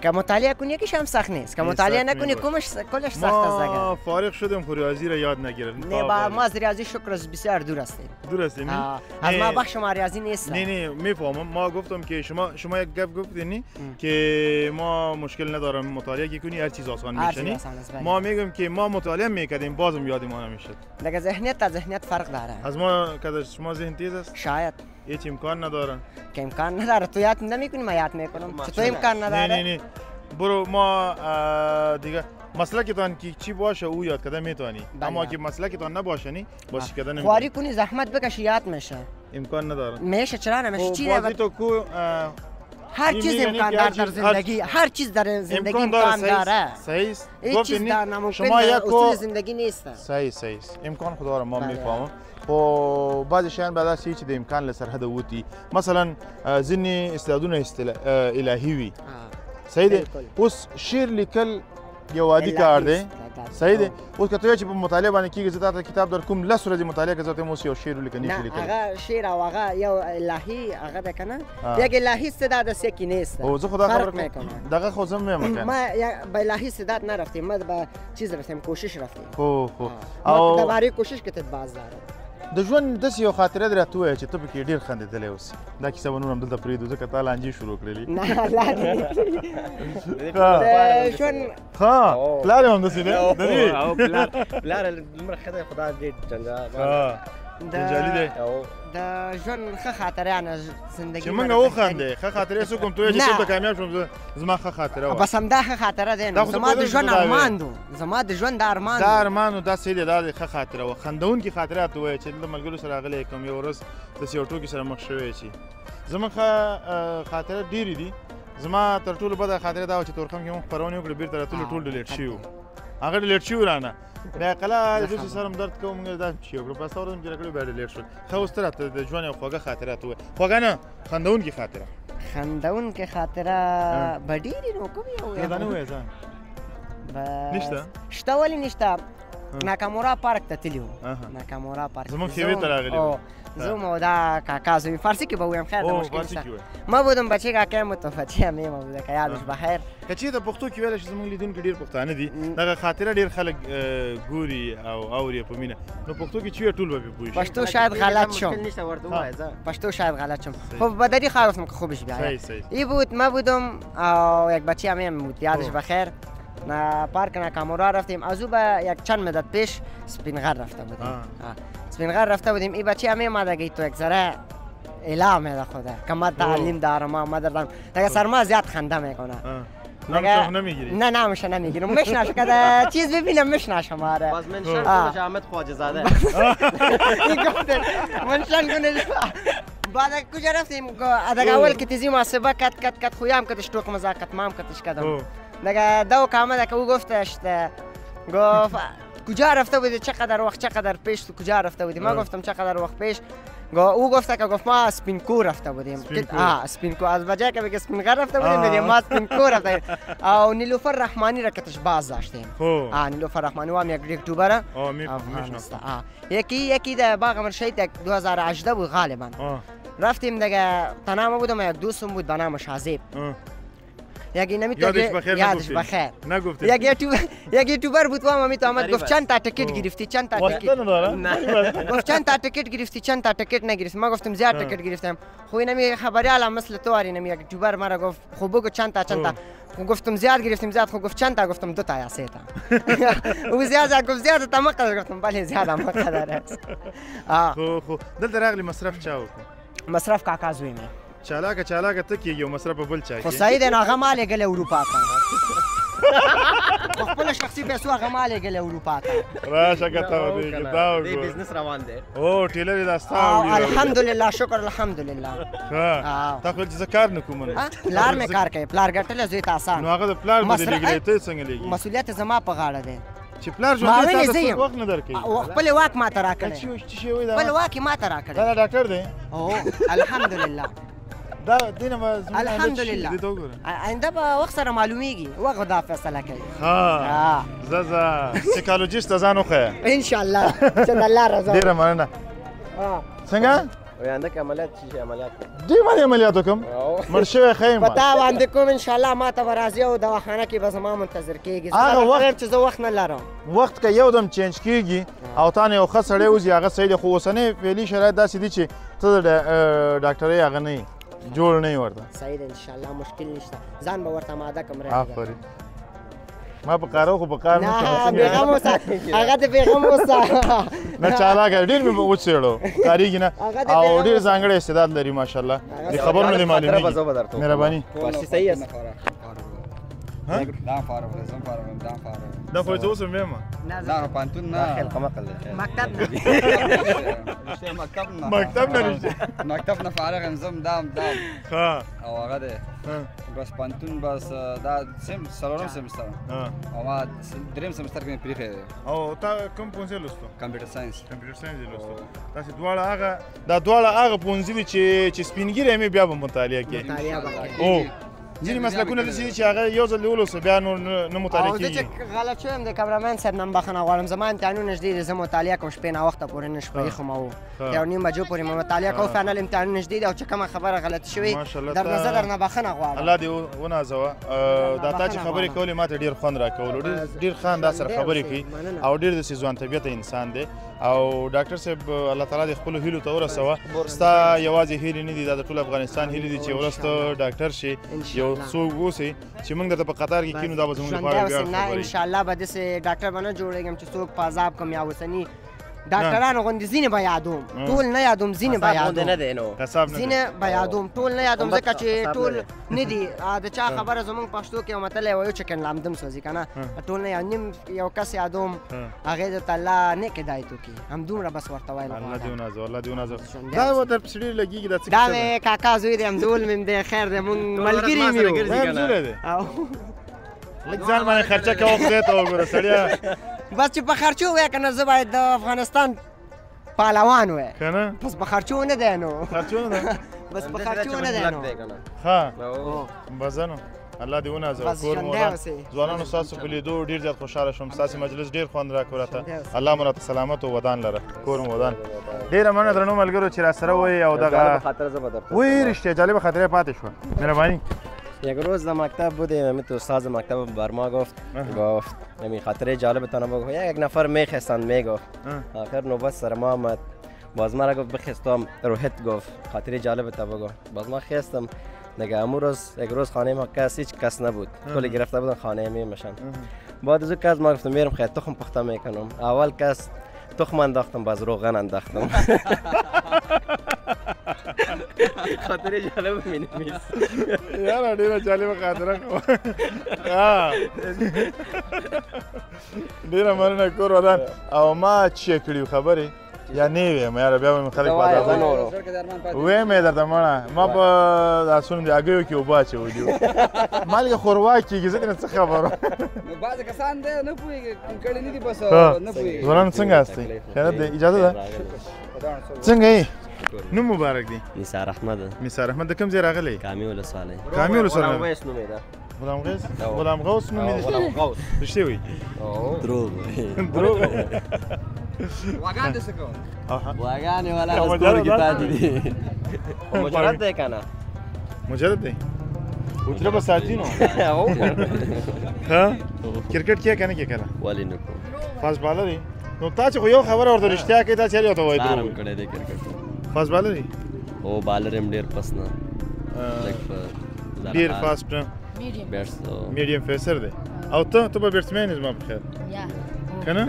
که مطالعه کنی یکیش هم سخت نیست، که مطالعه نکنی کلش سخت است. ما فارغ شدیم خو ریاضی را یاد نگرفتیم. نه با ما از ریاضی شکر بسیار دور هستیم. دور هستیم؟ از ما بخش ما ریاضی نیست. نه نه میفهمم. ما گفتم که شما یک گپ گفتین که ما مشکل ندارم مطالعه کنی هر چیز آسان میشه. ما میگم که ما مطالعه میکردیم بازم یاد ما نمیشد. دیگه ذهنیت تا ذهنیت فرق داره. از ما که شما ذهن تیز است؟ شاید. هیچ امکان نداره. که امکان نداره، تو یاد نمیکنی ما یاد میکنم. چطور امکان نداره؟ نه نه نه برو ما دیگه مسلکتان که چی باشه او یاد کده میتونی، اما که مسلکتان نباشه نی باشه کده نمیتونی. خواری کنی زحمت بکشی یاد میشه. امکان نداره. میشه، چرا نمیشه؟ چی بازی تو کو هر چیز امکان داره در زندگی، هر چیز در زندگی امکان داره. صحیح است. هیچ چیز در ناممکن در اصول زندگی نیست. صحیح صحیح است. امکان خدا را ما میفهمم. خو بعضې شیان به داسې چې د امکان له سرحده وتي، مثلا ځینې استعدادونه الهي وي. صحیح دی. اوس شعر لیکل یو عادي کار دی. صحیح دی. اوس که ته چې په مطالعه باندې کېږي، زه تا ته کتاب در کوم لس ورځې مطالعه که زه ته اوس یو شعر ولیکم نه شي لیکلی. هغه شعر او هغه یو الهي هغه ده که نه، یک الهي استعداد است یکی نیست. زه خو دا خبره کوم، دغه خو زه هم وایم که ما به الهي استعداد نرفتیم، ما به چیز رفتیم، کوشش رفتیم. خو خو او درباره کوشش که باز داره. د ژوند داسې یو خاطره دې راته ووایه چې ته پکې ډېر خندېدلی اوسې. دا کیسه به نور هم دلته پرېږدو ځکه تا لانجې شروع کړلې. نه الله دې د ژوند. ښه پلار یې هم داسې دی؟ پلار دومره ښه دی خو دا ډېر جنجال جنجالي دی. د ژوند ښه خاطره نه زندګي چې موږ وخاندې ښه خاطرې څه کوم؟ ته وایې چې څوک کامیاب شوم زما ښه خاطره وه. بس همدا ښه خاطره دی نو، زما د ژوند ارمان دی، زما د ژوند ارمان دا ارمان و. دا صحیح دی، دا ښه خاطره وه. خندونکې خاطره راته ووایه چې دلته ملګرو سره راغلی کوم یو ورځ داسې یو ټوکې سره مخ شوی چې زما ښه خاطره ډېرې دي. زما تر ټولو بده خاطره دا وه چې تورخم کې موږ خپرونې وکړې، بېرته راتلو ټول delete شوي وو. هغه delete شوي رانه بیا قلا د دوی سره هم درد کوم، موږ دا شي وکړو، بس ورځ مې راکړو بیا delete شول. ښه اوس ته راته د ژوند یو خوږه خاطره راته ووایه. خوږه نه، خندونکې خاطره. خندونکې خاطره به ډېرې نو کوم یو دا نه ووایه ځان. نشته؟ شته، ولې نشته؟ ناکامورا پارک ته تللي وو. ناکامورا پارک زموږ خیوې ته راغلي وو. زه مو دا کاکا زوی فارسی کې به ووایم، خیر ده مشکل نشته. ما بودم بچه کاکا مو ته بچه مې ما بوده که یادش بخیر. که چېرته پښتو کې ویلی شي، زموږ لیدونکي ډېر پښتانه دي، دغه خاطره ډېر خلک ګوري او اوري په مینه، نو پښتو کې چې وایې ټول به پرې پوه شي. پښتو شاید غلط شم، پښتو شاید غلط شم، خب به دری خواهد گفتم که خوبش بیاید. ای بود ما بودم او یک بچه هم بود یادش بخیر، پارک ناکامورا رفتیم. از او به یک چند مدت پیش سپینغر رفته بودیم. سپینغر رفته بودیم. این بچه همه آمده تو یک ذره اعلام میده خوده که ما تعلیم دارم، ما دارم دیگه سرما زیاد خنده میکنه. نامش نمیگیری؟ نه نامش نمیگیرم، میشناسه که چیز ببینم میشناسه ما را. باز منشن کنش احمد خواجه زاده. این گفته منشن کنش. بعد کجا رفتیم؟ دیگه اول که تیزی محاسبه کت کت کت خویم کتش توک مزاقت مام کتش کدم. دیگه دو که آمده که او گفتش گفت کجا رفته بودی، چقدر وقت چقدر پیش تو کجا رفته بودی؟ ما گفتم چقدر وقت پیش. او گفته که گفت ما سپینکو رفته بودیم. سپینکو از بجای که بگه سپینغر رفته بودیم دیگه ما سپینکو رفته بودیم. او نیلوفر رحمانی را کتش باز داشتیم. نیلوفر رحمانی هم یک یوتیوبر افغانستان. یکی در باغ مرشید یک 2018 بود غالبا. رفتیم دیگه، تنها بودم، یک دوستم بود به نام شازیب. یکی نمیتونه یادش بخیر نگفتی. یک یوتیوبر بود وام می تو آمد گفت چند تا ticket گرفتی، چند تا ticket گفت چند تا ticket گرفتی، چند تا ticket نگرفتی. ما گفتم زیاد ticket گرفتم. خو اینمی خبریال مثل تو آری نمی یک یوتیوبر مرا گفت خب بگو چند تا چند تا. گفتم زیاد گرفتیم زیاد. خب گفت چند تا؟ گفتم 2 تا یا 3 تا. او زیاد زیاد گفت زیاد تا مقدر. گفتم بله زیاد مقدر است. خو دلته راغلی مصرف چا وکړو؟ مصرف کاکا زوی مې. چالاکه چالاکه ته کېږي او مصرف بل چا خو صحیح دی نو هغه ما لېږلی اروپا ته. په خپلو شخصي پیسو هغه ما لېږلی اروپا ته. راشه که ته ودې دا وګوره business روان دی. او ټیلر یې دا ستا وړي. الحمدلله شکر الحمدلله. ښه تا خو ویل چې زه کار نه کوم. پلار مې کار کوي، پلار ګټلی زوی ته اسان. نو هغه د پلار به دې لېږلی ته یې څنګه لېږي؟ مسؤلیت زما په غاړه دی چې پلار ژوندی تا ته څوک وخت نه درکوي. خپل واک ماته راکړی. خپل واک یې ماته راکړی. دا ډاکټر دی؟ او الحمدلله. دا دینه به الحمدلله آینده به وخت سره معلومیږي، وخت دا فیصله کوي. ها زه زه psychologist ته ځان وښیه ان شاء الله چې د الله رضا. ډېره مننه. څنګه؟ آینده کې عملیات چې عملیات دې باندې عملیات وکړم؟ مړ شوی ښه یم. په تا باندې کوم ان شاء الله ما ته به راځي او دواخانه کې به زما منتظر کېږي. هغه وخت چې زه وخت نه لرم. وخت که یو دم change کېږي او تا نه یو ښه سړی وځي هغه صحیح دی، خو اوسنی فعلي شرایط داسې دي چې ته د ډاکټرۍ هغه نه یې جوړ نه یې ورته. صحیح ده ان شاء الله مشکل نشته، ځان به ورته آماده کړم. آفرین. ما په کارو خو په کار نه بېغم اوسه، هغه دې بېغم اوسه. نه چالاکه ډېر مې وڅېړو کارېږي نه، او ډېر ځانګړی استعداد لري ماشاءالله. د خبرو نه دې معلومېږي. مهرباني. فارسي صحیح است؟ دا فارغ دی، زه فارغ یم، دا فارغ یم. دا خو زه اوس هم یم. نه پوهنتون نه، خیلی قمقل دی. مکتب نه، مکتب نه، مکتب نه رښتیا، مکتب نه فارغ یم زه هم. دام دام ښه. او هغه دی بس پوهنتون بس دا څلورم سمستر او ما دریم سمستر کې مې پرېښی دی. او تا کوم پوهنځی لوستو؟ کمپیوټر ساینس. کمپیوټر ساینس یې لوستو. تاسې دواړه هغه دا دواړه هغه پوهنځي دي چې سپین ږیری مې بیا به مطالعه کوي. مطالعه به کوي. او ځینې مسلکونه داسې دي چې هغه یو ځل ولوسه بیا نور نه مطالعه کېږي. او زه چې غلط شوم د cameraman صاحب نه هم بښنه غواړم. زما امتحانونه نږدې دي، زه مطالعه کوم شپې ناوخته پورې، نن شپه یې خو ما وو 1:30 بجو پورې مې مطالعه کوم. final امتحانونه نږدې دي او چې کومه خبره غلطه شوې درنه زه درنه بښنه غواړم. الله دې ونازوه. دا تا چې خبرې کولې ما ته ډېر خوند راکولو، ډېر ښه انداز سره خبرې کوي او ډېر داسې ځوان طبیعته انسان دی. او ډاکټر صاحب الله تعالی دې خپلو هیلو ته ورسوه. ستا یوازې هیلې نه دي، دا د ټول افغانستان هیلې دي چې ورځ ته ډاکټر شې، یو څوک اوسې چې موږ درته په قطار کې کینو، دا به زموږ لپاره ویاړ خبره وي. ان شاء الله به داسې ډاکټر به نه جوړېږم چې څوک په عذاب کړم یا اوسني ډاکټرانو غوندې. ځینې به یادوم، ټول نه یادوم، ځینې به یادوم، ځینې به یادوم، ټول نه یادوم، ځکه چې ټول نه دي. د چا خبره زموږ پښتو کې یو متل وایو چې کن لامدم سوځي که نه، ټول نه یادوم. نیم یو کس یادوم، هغې درته الله نیک هدایت وکړي، همدومره بس ورته ویل. الله دې ونازوه، الله دې ونازوه. دا به در پسې ډېر لګېږي. دا څه دا مې کاکا زوی دی، همزول مې دی. خیر دی، موږ ملګري مې یو. همزولی دی. لږ ځان باندې خرچه کوه، خدای ته وګوره سړیه. بس چې په خرچو وای که نه، زه باید د افغانستان پهلوان وای که نه، بس په خرچو نه دی نو. خرچو نه دی، بس په خرچو نه دی نو. ښه بس نو الله دې ونازوه. کور مو ځوانانو ستاسو په لیدو ډېر زیات خوشحاله شوم. ستاسې مجلس ډېر خوند راکړ راته. الله مو راته سلامت او ودان لره. کور مو ودان. ډېره مننه درنو ملګرو چې راسره وئ. او دغه وی رښتیا جالبه خاطره پاتې شوه. مهرباني. یک روز در مکتب بودیم، همین تو استاد مکتب بر ما گفت همین خاطره جالب تانه بگو. یک نفر میخستند میگفت، آخر نوبت سر ما آمد، باز مرا گفت بخستم روحت گفت خاطره جالب تا بگو. باز ما خستم دیگه. امو روز یک روز خانه ما کس هیچ کس نبود، کلی گرفته بودن خانه می مشن. بعد از او کس ما گفتم میرم خیلی تخم پخته میکنم. اول کس تخم انداختم، باز روغن انداختم. خاطره جالب می نمیس. یاره ډېره جالبه خاطره کوه. ډېره مننه کور ودان. او ما چې کړي خبرې یا نه ویم یاره، بیا به مې خلک په عذاب ویم یې درته مړه. ما په لاسونو د هګیو کې اوبه اچولي وو، مالګه ښوروا کېږي، زه ترې څه خبر وم. نو بعضې کسان دی نه پوهېږي، کړي نه دي، بس نه پوهېږي. ځوانان څنګه یاستئ؟ خیرت دی؟ اجازه ده؟ څنګه یې؟ نوم مبارک دی؟ نثار احمد. نثار احمد د کوم ځای راغلی؟ کامي ولسوالۍ. کامي ولسوالۍ. غلام غوث نومېده. غلام غوث؟ غلام غوث نومېده. غلام غوث. رښتیا وایي؟ دروغ. دروغ. واګان دې څه کوه؟ واګان یې والا اوس کور کې پاتې دي. مجرد دی که نه؟ مجرد دی. حجره به ساتي نو. ها کرکټ کې کنه کې کله؟ ولې نه کوم. فاست بالر یې؟ نو تا چې خو یو خبره ورته رښتیا کوي، تا چې یو ته وایي دروغ کړی دی کرکټ. فاست بالر یې؟ هو بالر یم، ډېر پس نه، ډېر فاست نه، میډیم فیسر دی. او ته ته به بیټسمین یې زما په خیال که نه؟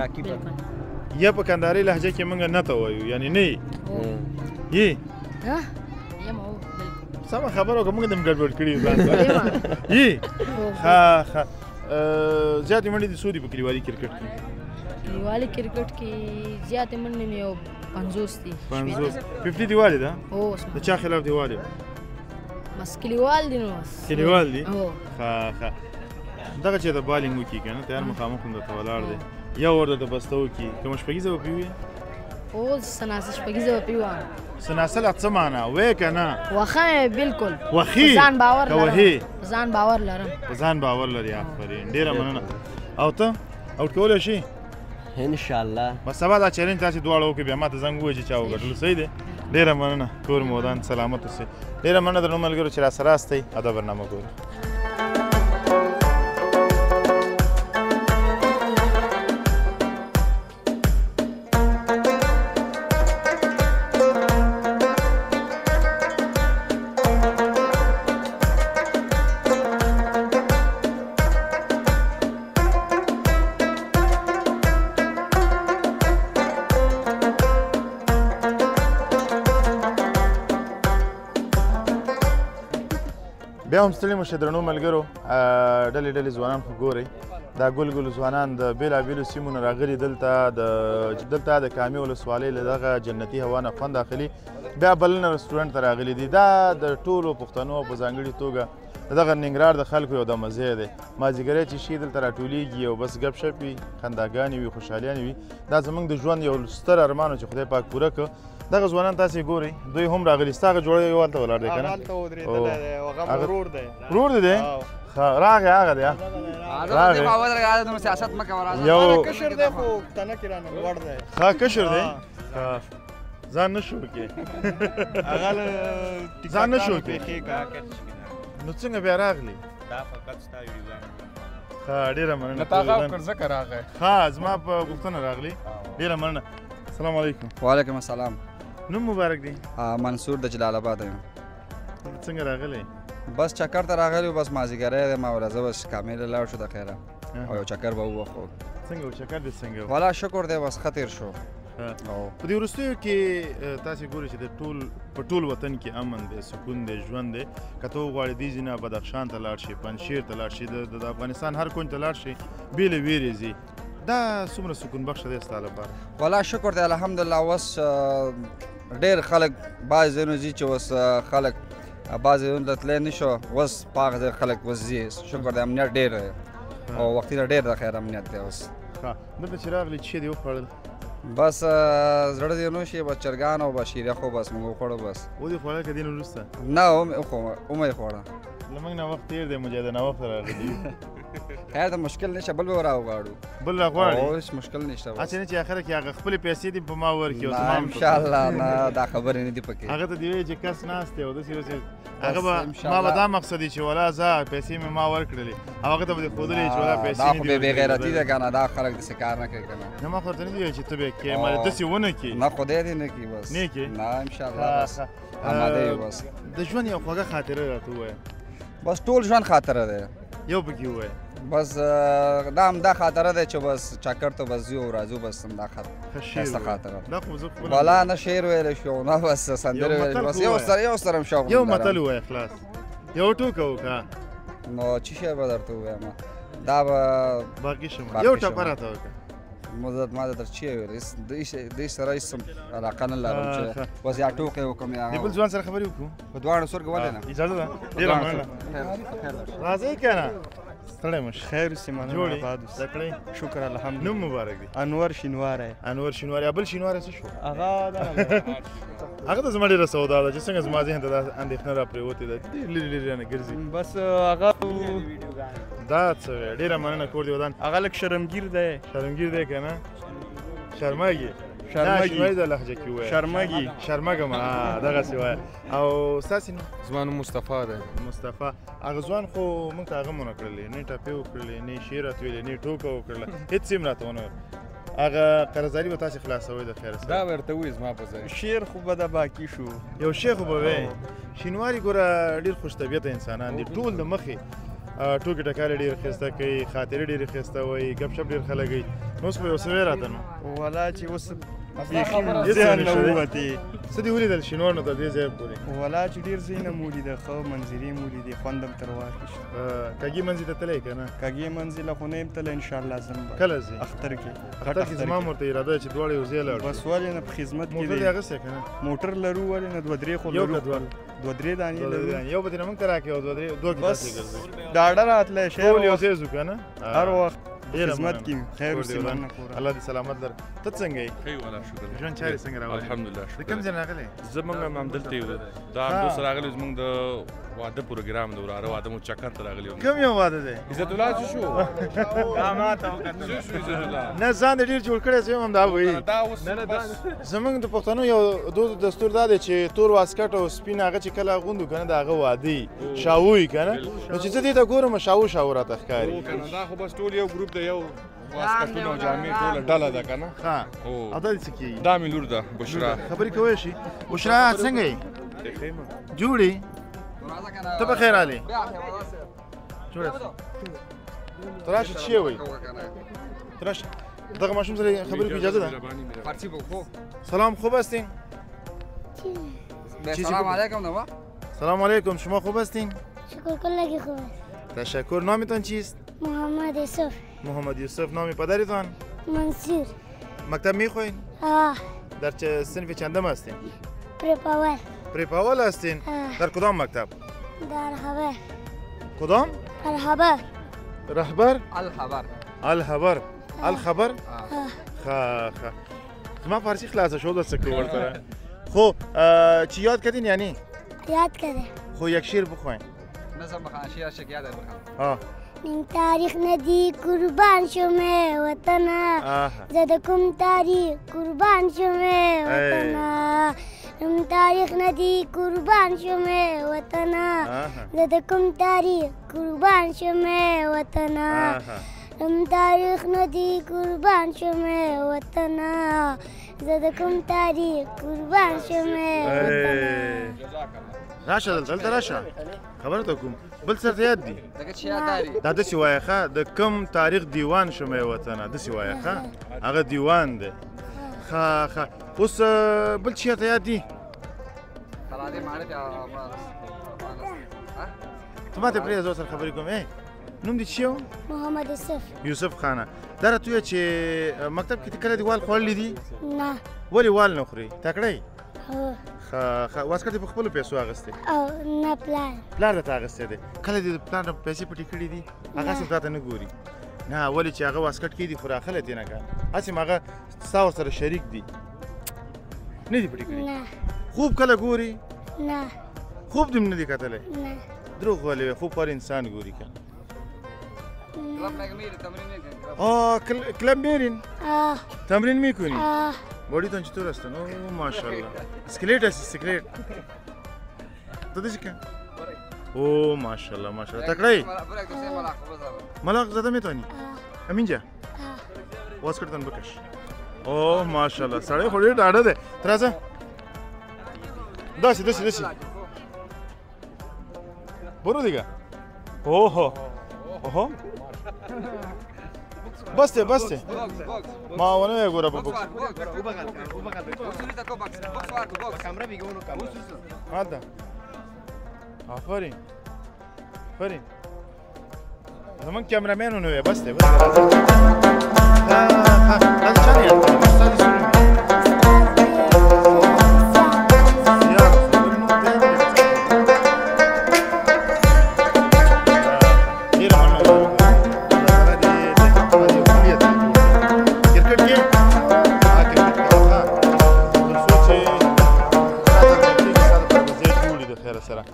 یا په کندهارۍ لهجه کې موږ نه ته وایو، یعنې نه یې؟ سمه خبره وکړه، موږ دې هم ګډوډ کړي یو ځان سره. یې؟ ښه ښه. زیاتې منډې دې څو دي په کلیوالي کرکټ کې؟ کلیوالي کرکټ کې زیاتې منډې مې یو 50 دي. 50 50 دې والې ده؟ هو. د چا خلاف دې والې؟ بس کلیوال دي نو. کلیوال دي؟ هو. ښه ښه. دغه چې د بالینګ وکړي که نه، تیار مخامخ هم درته ولاړ دی، یو ور درته بسته وکړي، کومه شپږیزه به پرې وي؟ هو څه شپږیزه به پرې وهم. څه ناڅه لا څه معنا وې که نه؟ وخه بالکل. وخی؟ ځان باور که وهې؟ لرم. ځان باور لرم. په ځان باور لري. آفرین، ډېره مننه. او ته اوټ کولی شي؟ ان شاء الله. بس سبا دا چیلنج تاسې دواړه وکړئ، بیا ما ته زنګ ووایئ چې چا وګټلو. صحیح دی؟ ډېره مننه، کور مو ودان، سلامت اوسئ. ډېره مننه درنو ملګرو چې راسره یاستئ او دا برنامه ګورئ. بیا هم ستړي مه شئ درنو ملګرو. ډلې ډلې ځوانان خو ګورئ، دا ګل ګل ځوانان د بېلابېلو سیمو نه راغلي دلته د کامې ولسوالۍ له دغه جنتي هوا نه خوند اخلي. بیا بلنه رستورانټ ته راغلي دي. دا د ټولو پښتنو په ځانګړي توګه دغه ننګرهار د خلکو یو دمه ځای دی. مازدیګری چې شي دلته راټولېږي او بس ګپ شپ وي، خنداګانې وي، خوشحالیانې وي. دا زموږ د ژوند یو ستر ارمان و چې خدای پاک پوره کړ. دغه ځوانان تاسې ګورئ، دوی هم راغلي. ستا هغه جوړه یو هلته ولاړ دی که نه؟ هغه هلته ودرېدلی دی، هغه ورور دی. ورور دی دی؟ ښه، راغی هغه دی. راغی. سیاست مه کوه، راځه. یو کشر دی خو تنه کې رانه لوړ دی. ښه کشر دی؟ ښه، ځان نه شو کې. هغه له ځان نه شو کې. نو څنګه بیا راغلی؟ دا فقط ستا ویډیوګانې. ښه، ډېره مننه. نه تا غږ کړ ځکه راغی. ښه، زما په غوښتنه راغلی. ډېره مننه. السلام علیکم. وعلیکم السلام. نوم مبارک دی؟ منصور د جلال آباد یم. څنګه راغلی؟ بس چکر ته راغلی، بس مازدیګری دی، ما ورځه بس کامې له لاړ شو د خیره او یو چکر به ووهو. څنګه و چکر دې څنګه و؟ والا شکر دی، بس ښه تېر شو. په دې وروستیو کې تاسې ګورئ چې د ټول په ټول وطن کې امن دی، سکون دی، ژوند دی. که ته وغواړې دې ځای نه بدخشان ته لاړ شې، پنجشیر ته لاړ شې، د افغانستان هر کونج ته لاړ شې، بې له ویرې ځې. دا څومره سکون بخش دی ستا لپاره؟ والا شکر دی الحمدلله. اوس ډېر خلک بعضې ځایونو ځي چې اوس خلک بعضې ځایونو ته تللی نه شو، اوس په هغه ځای خلک اوس ځي. شکر دی امنیت ډېر دی او وختي نه ډېر د خیر امنیت دی اوس. ښه، دلته چې راغلې څه دې وخوړل؟ بس زړه دې نو شي، بس چرګان او بس شیره خو بس موږ وخوړو بس. ودې خوړل که دې نه وروسته؟ نه، ومې خوړه. له موږ نه وخت تېر دی مجاهده، ناوخته راغلي. خیر د مشکل نشته، بل به راوغواړو. بل راغواړي؟ او هېڅ مشکل نشته. هسې نه چې اخره کې هغه خپلې پیسې دې په ما ورکړي او زما هم انشاءالله. نه، دا خبرې نه دي پکې. هغه ته دې وایي چې کس ناست دی او داسې داسې، هغه به ما به دا مقصد چې ولا ځه پیسې مې ما ورکړلې، او هغه ته به دې ښودلې چې ولا پیسې دا خو بې غیرتي ده که نه، دا خلک داسې کار نه کوي که نه. نه، ما خو ورته نه دي ویلي چې ته به یې کوې، مالې داسې ونه کړې. نه، خدای دې نه کړي بس. نه کړي؟ نه، انشاءالله بس آماده یو بس. د ژوند یو خوږه خاطره راته ووایه. بس ټول ژوند خاطره دی. یو پکې ووایه. بس دا همدا خاطره دی چې بس چکر ته بس ځو او راځو، بس همدا ښایسته خاطره ده. دا خو زه خپله والا نه شعر ویلی شو نه بس سندرې ویلی شو، بس یو سره هم شوق یو متل ووایه خلاص، یو ټوکه وکړه. نو څه شی به درته ووایم؟ دا به باقي شم. یو ټپه راته وکړه. ما درته چی ویل، دې سره هېڅ علاقه نه لرم چې بس یا ټوکې وکړم یا د بل ځوان سره خبرې وکړو. په دواړو سترګو ولې نه؟ اجازه ده؟ ډېره مننه. راځئ که نه؟ ستړی مه شې. خیر اوسې، مننه. جوړ یې؟ آباد اوسې. زده کړې؟ شکر الحمدلله. نوم مبارک دی؟ انور شینواری. انور شینواری. بل شینواری څه شو؟ هغه هغه ته زما ډېره سودا ده چې څنګه زما ذهن ته دا اندېښنه را پرېوتې ده، ډېر لرې لرې رانه ګرځي. بس هغه دا څه وایې؟ ډېره مننه، کور دې ودان. هغه لږ شرمګیر دی. شرمګیر دی که نه؟ شرمېږي. شرمګي نه لهجه کې وایي شرمګي شرمګم دغسې وایه. او ستاسې نوم؟ زما نوم مصطفی دی. مصطفی، هغه ځوان خو موږ ته هغه مو نه کړلې، نه ټپې وکړلې، نه شعر راته ویلې، نه ټوکه وکړله، هېڅ یې هم راته ونه ویل. هغه قرضداري به تاسې خلاصوئ د خیره سره. دا ورته وایي زما په ځای. شعر خو به د باقي شو، یو شعر خو به وایي. شینواري ګوره ډېر خوش طبیعته انسانان دي، ټول د مخې ټوکې ټکالې ډېرې ښایسته کوي، خاطرې ډېرې ښایسته وایي، ګپ شپ ډېر ښه لګوي. نو اوس خو یو څه ویې راته نو. ولا چې اوس بیخي ذهن نه ووتې. څه دې ولیدل شینوارو تر دې ځایه پورې؟ ولا چې ډېر ځایونه مو ولیده، ښه منظرې مو ولیدې، خوند هم تر واخیست. کږې منځې ته تللی که نه؟ کږې منځې له خو نه یم تللی، انشاءالله ځم به. کله ځې؟ اختر کې. اختر کې زما هم ورته اراده ده چې دواړه یو ځای لاړ شو. بس ولې نه، په خدمت کې موټر دې اخیستی که نه؟ موټر لرو ولې نه، دوه درې خو لرو. یو که دوه؟ دوه درې دانې لرو. یو به ترې موږ ته راکړې او دوه درې دوه کې تاسې ګرځئ. ډاډه راتلی شی، ټول یو ځای ځو که نه؟ هر وخت خدمت کې خیر اوسې. مننه کوره، الله دې سلامت لره. ته څنګه یې؟ ښه یو الله شکر. ژوند چارې څنګه روان؟ الحمدلله شکر. د کوم ځای راغلی؟ زه موږ هم همدلته یو، دا همدوسه راغلی، زموږ د واده پروګرام دی، وراره واده مو چکر ته راغلی یو. کوم یو واده دی؟ عزت الله چې شو. دا ما ته وکتل. څه شو عزت الله؟ نه ځان دې ډېر جوړ کړی، زه هم همدا وایي. دا اوس زموږ د پښتنو یو دود دستور دا دی چې تور واسکټ او سپین هغه چې کله اغوندو که نه د هغه واده وي، شاوو وي که نه، نو چې زه دې ته ګورم شاوو شاوو راته ښکاري. که نه دا خو بس ټول یو ګروپ دی، یو واسکټونه او جامې ټوله ډله ده که نه. ښه، او دا دې څه کېږي؟ دا مې لور ده بشرا. خبرې کوی شي؟ بشرا څنګه یې؟ جوړې؟ ته په خیر راغلې؟ جوړه ته راشه چې وایي؟ ته راشه دغه ماشوم سره خبرې کوي اجازه ده؟ سلام، خوب هستین؟ سلام علیکم. سلام علیکم، شما خوب هستین؟ شکر کلگی خوب است. تشکر. نامتان چیست؟ محمد یوسف. محمد یوسف. نام پدرتان؟ منصور. مکتب میخواین؟ آه. در چه صنف چندم هستین؟ prep اول. prep اول هستین؟ در کدام مکتب؟ در خبر. کدام؟ الخبر. رهبر؟ الخبر. الخبر. الخبر؟ ښه ښه. زما فارسي خلاصه شو څه کوو ورسره. خو چې یاد کردین یعنی؟ یاد کردم. خو یک شعر بخواین. نظم بخوان، شعر شک یاد بخوان. نیم تاریخ ندی قربان شوم وطنه، زه د کوم تاریخ قربان شوم وطنه، نیم تاریخ ندی قربان شوم وطنه، زه د کوم تاریخ قربان شوم وطنه، نیم تاریخ ندی قربان شوم وطنه، زه د کوم تاریخ قربان شوم وطنه. راشه دلته، دلته راشه، خبره ته کوم. بل څه ته یاد دي؟ دا داسې وایه ښه، د کوم تاریخ دیوان شوم ای وطنه، داسې وایه ښه، هغه دیوان دی. ښه ښه. اوس بل چی ته یاد دي؟ ته ماته پرېږده، زه ورسره خبرې کوم. نوم دې څه و؟ محمد یوسف. یوسف خانه، دا راته ووایه چې مکتب کې کله دې وال خوړلي دي؟ نه. ولې وال نه خورې؟ تکړه یې؟ ښه ښه. واسکټ دې په خپلو پیسو اخیستی؟ او نه، پلار. پلار درته اخیستی دی. کله دې د پلار نه پیسې پټې کړې دي؟ هغه هسې تا ته نه ګوري. نه، ولې چې هغه واسکټ کېږدي خو راخلی ترې نه که هسې هم هغه ستا ورسره شریک دي. نه دي پټې کړي؟ نه. خوب کله ګوري؟ نه. خوب دې هم نه دی کتلی؟ نه. دروغ ولې وایې؟ خوب هر انسان ګوري که نه. آه کلب میرین؟ آه. تمرین میکنی؟ آه. باډیتان چطور هستن؟ اوه ماشاءالله. اسکلیت هستی، اسکلیت. ته داسې که؟ اوه ماشاءالله ماشاءالله. تکړه یې؟ ملاق زده میتونی؟ همینجا؟ واسکټتان بکش. اوه ماشاءالله، سړی خو ډېر ډاډه دی. ته راځه. داسې داسې داسې. برو دیگه. اوه اوه بس دی، بس دی. ما ونه وایه ګوره په بوکس. هلته. آفرین آفرین. زموږ کیمرامین ونه وایه. بس دی، بس دی، راځه. ښه ښه. دا د چا نه یاد کړی؟ استاد یې څه نوم دی؟ سره.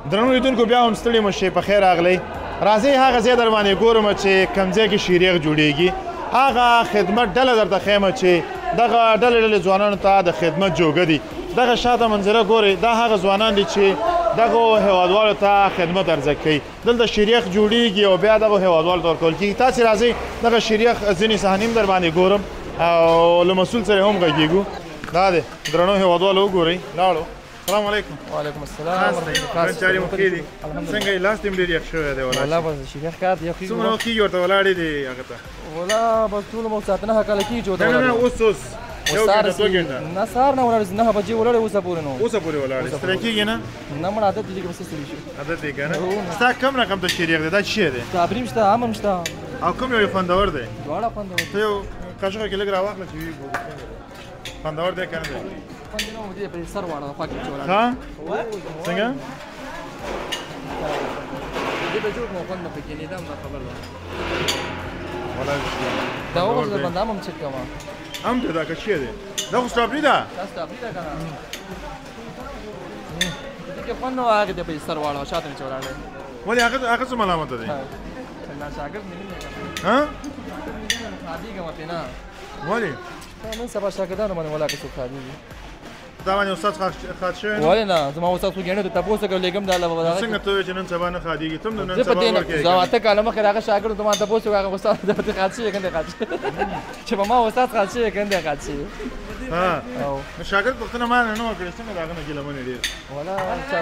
درنو لیدونکو بیا هم ستړي مه شئ، په خیر راغلئ. راځئ هغه ځای در باندې ګورم چې کوم ځای کې شیریخ جوړیږي، هغه خدمت ډله درته ښیم چې دغه ډلې ډلې ځوانانو ته د خدمت جوګه دي. دغه شاته منظره ګورئ، دا هغه ځوانان دي چې دغو هیوادوالو ته خدمت عرضه کوي. دلته شیریخ جوړیږي او بیا دغو هیوادوالو ته ورکول کېږي. تاسې راځئ دغه شیریخ ځینې صحنې هم در باندې ګورم او له مسؤل سره هم غږېږو. دا دی درنو هیوادوالو وګورئ. لاړو. السلام علیکم. وعلیکم السلام. چارې مو ښې دي؟ څنګه یې؟ لاس دې هم ډېر یخ شوی دی. والله بس شیریخ کار دی، یخ کېږي. څومره وخت کېږي ورته ولاړې دي هغه ته؟ والله بس ټول مو ساعت 9 کاله کېږي چې ورته ولاړ. نه نه اوس اوس یو ګنټه دوه ګنټه. نه سهار نه ولاړ، 9 بجې ولاړ، اوسه پورې نو. اوسه پورې ولاړ. ستړی کېږي نه؟ نه مړه عادت دی چې بس ستړي شو. عادت دی که نه؟ ستا کوم رقم ته شیریخ دی؟ دا څه شی دی؟ سټرابري هم شته، هم هم شته. او کوم یو یې خوندور دی؟ دواړه خوندور دي. ته یو قاشقه کې لږ راواخله چې ویې ګورو خوندور دی که نه دی. خوند نه و دې په سر واړه خوا کې چې ولاړ. ها څنګه؟ دې به جوړ نو خوند نه پکې نه دا هم خبر ده. ولا دا اوس د بنده هم چک کوم. هم دی دا که چی دی؟ دا خو سټرابري ده. دا سټرابري ده که نه؟ دې کې خوند نه و، هغې ته په سر واړه شاته مې چې ولاړ دی. ولې هغه څه ملامته دی؟ نه شاګرد مې نه که نه. ها؟ خادېږم پرې نه. ولې؟ نن سبا شاګردانو باندې ولاکه څوک خادېږي. دا باندې استاد خاد شوی نه؟ ولې نه، زما استاد خو ګڼه ته تپوس وکړ لېږم د الله به دغه. څنګه ته وایې چې نن سبا نه خادېږي؟ ته هم د نن سبا ورکوې. زه 8 کاله مخکې د هغه شاګرد ته ما تپوس وکړ، هغه استاد ته خاد شوی که نه دی خاد شوی؟ چې په ما استاد خاد شوی که نه دی خاد شوی. ها نو شاګرد پوښتنه ما نه وکړه، څنګه د هغه نه ګیله منې ډېر؟ ولا چا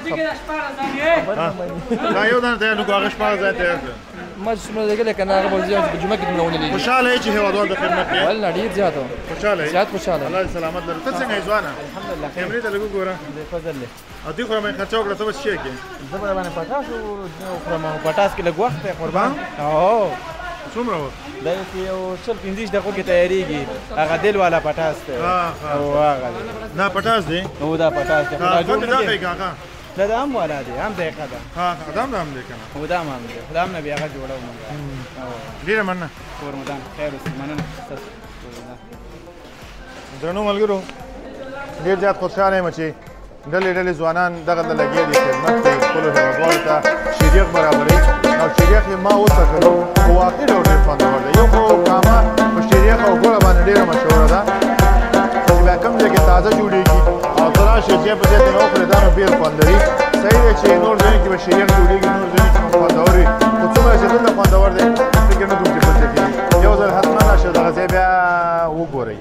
خبر نه مني. دا یو دانه تیار نو هغه 16 ځای تیار کړه. ما چې څومره لېږلی که نه هغه به په جمعه کې دومره ونه لېږي. خوشحاله یې چې هېوادوال د خدمت کوې؟ ولله ډېر زیات خوشحاله یې؟ زیات خوشحاله. الله دې سلامت لري. ته څنګه یې ځوانه؟ الحمدلله. کیمرې ته لږ وګوره. د فضل دی. او دوی خو راباندې خرچه وکړه، ته به څه شی کې؟ زه به راباندې پټاس وخورم، پټاس کې لږ وخت دی قربان. او څومره وخت؟ دا یو 25 دقیقو کې تیارېږي. هغه دل والا پټاس دی. او هغه دی. دا پټاس دی؟ هو دا پټاس دی. خو دا دی که هغه؟ دا د هم والا دی، هم ذایقه ده. ها دا هم دی که نه؟ هو دا هم دی، خو دا هم نه بیا هغه جوړوو موږ. ډېره مننه. کور مو ودان، خیر اوسې. مننه ستاسو. درنو ملګرو ډېر زیات خوشحاله یم چې ډلې ډلې ځوانان دغلته لګیا دي، خدمت کوي خپلو هېوادوالو ته، شیریخ برابروي. او شیریخ یې ما وڅکلو، خو واقعي ډول ډېر خوندور دی. یو خو کامه په شیریخ او ګوړه باندې ډېره مشهوره ده چې بیا کوم ځای کې تازه جوړېږي او ته راشې ځای په ځای ترې وخورې، دا نو ډېر خوند لري. صحیح دی چې نور ځایونو کې به شیریخ جوړېږي، نور ځایونو کې به خوندور وي، خو څومره چې دلته خوندور دی فکر نه کوم چې بل ځای کې وي. یو ځل حتما راشئ دغه ځای بیا وګورئ.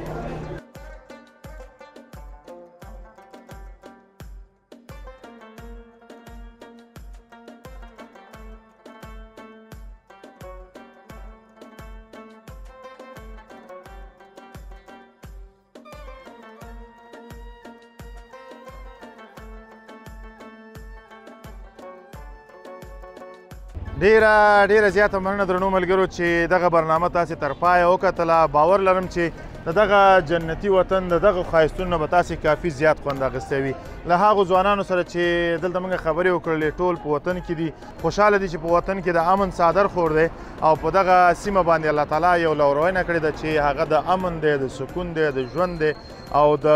ډیره ډیره زیاته مننه درنو ملګرو چې دغه برنامه تاسې تر پایه وکتله. باور لرم چې د دغه جنتي وطن د دغه ښایستونو نه به تاسې کافي زیات خوند اخیستی وي. له هغو ځوانانو سره چې دلته موږ خبرې وکړلې ټول په وطن کې دي، خوشحاله دي چې په وطن کې د امن څادر خور دی او په دغه سیمه باندې الله تعالی یو لوروینه کړې ده چې هغه د امن دی، د سکون دی، د ژوند دی او د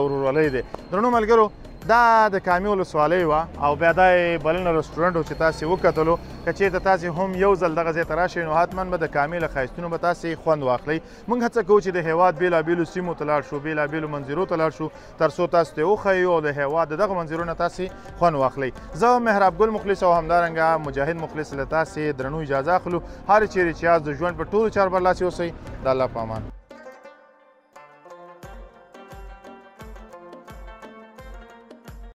ورورولۍ دی. درنو ملګرو دا د کامي ولسوالۍ وه او بیا دا یې بلنه رستورانټ و چې تاسې وکتلو. که چېرته تاسې هم یو ځل دغه ځای ته راشئ نو حتما به د کامې له ښایستونو به تاسې خوند واخلئ. موږ هڅه کوو چې د هېواد بېلابېلو سیمو ته لاړ شو، بېلابېلو منظرو ته لاړ شو، تر څو تاسو ته وښیو او د هېواد د دغه منظرو نه تاسې خوند واخلئ. زه محراب ګل مخلص او همدارنګه مجاهد مخلص له تاسې درنو اجازه اخلو. هر چیرې چې یاست د ژوند په ټولو چارو برلاسي اوسئ. د الله په امان.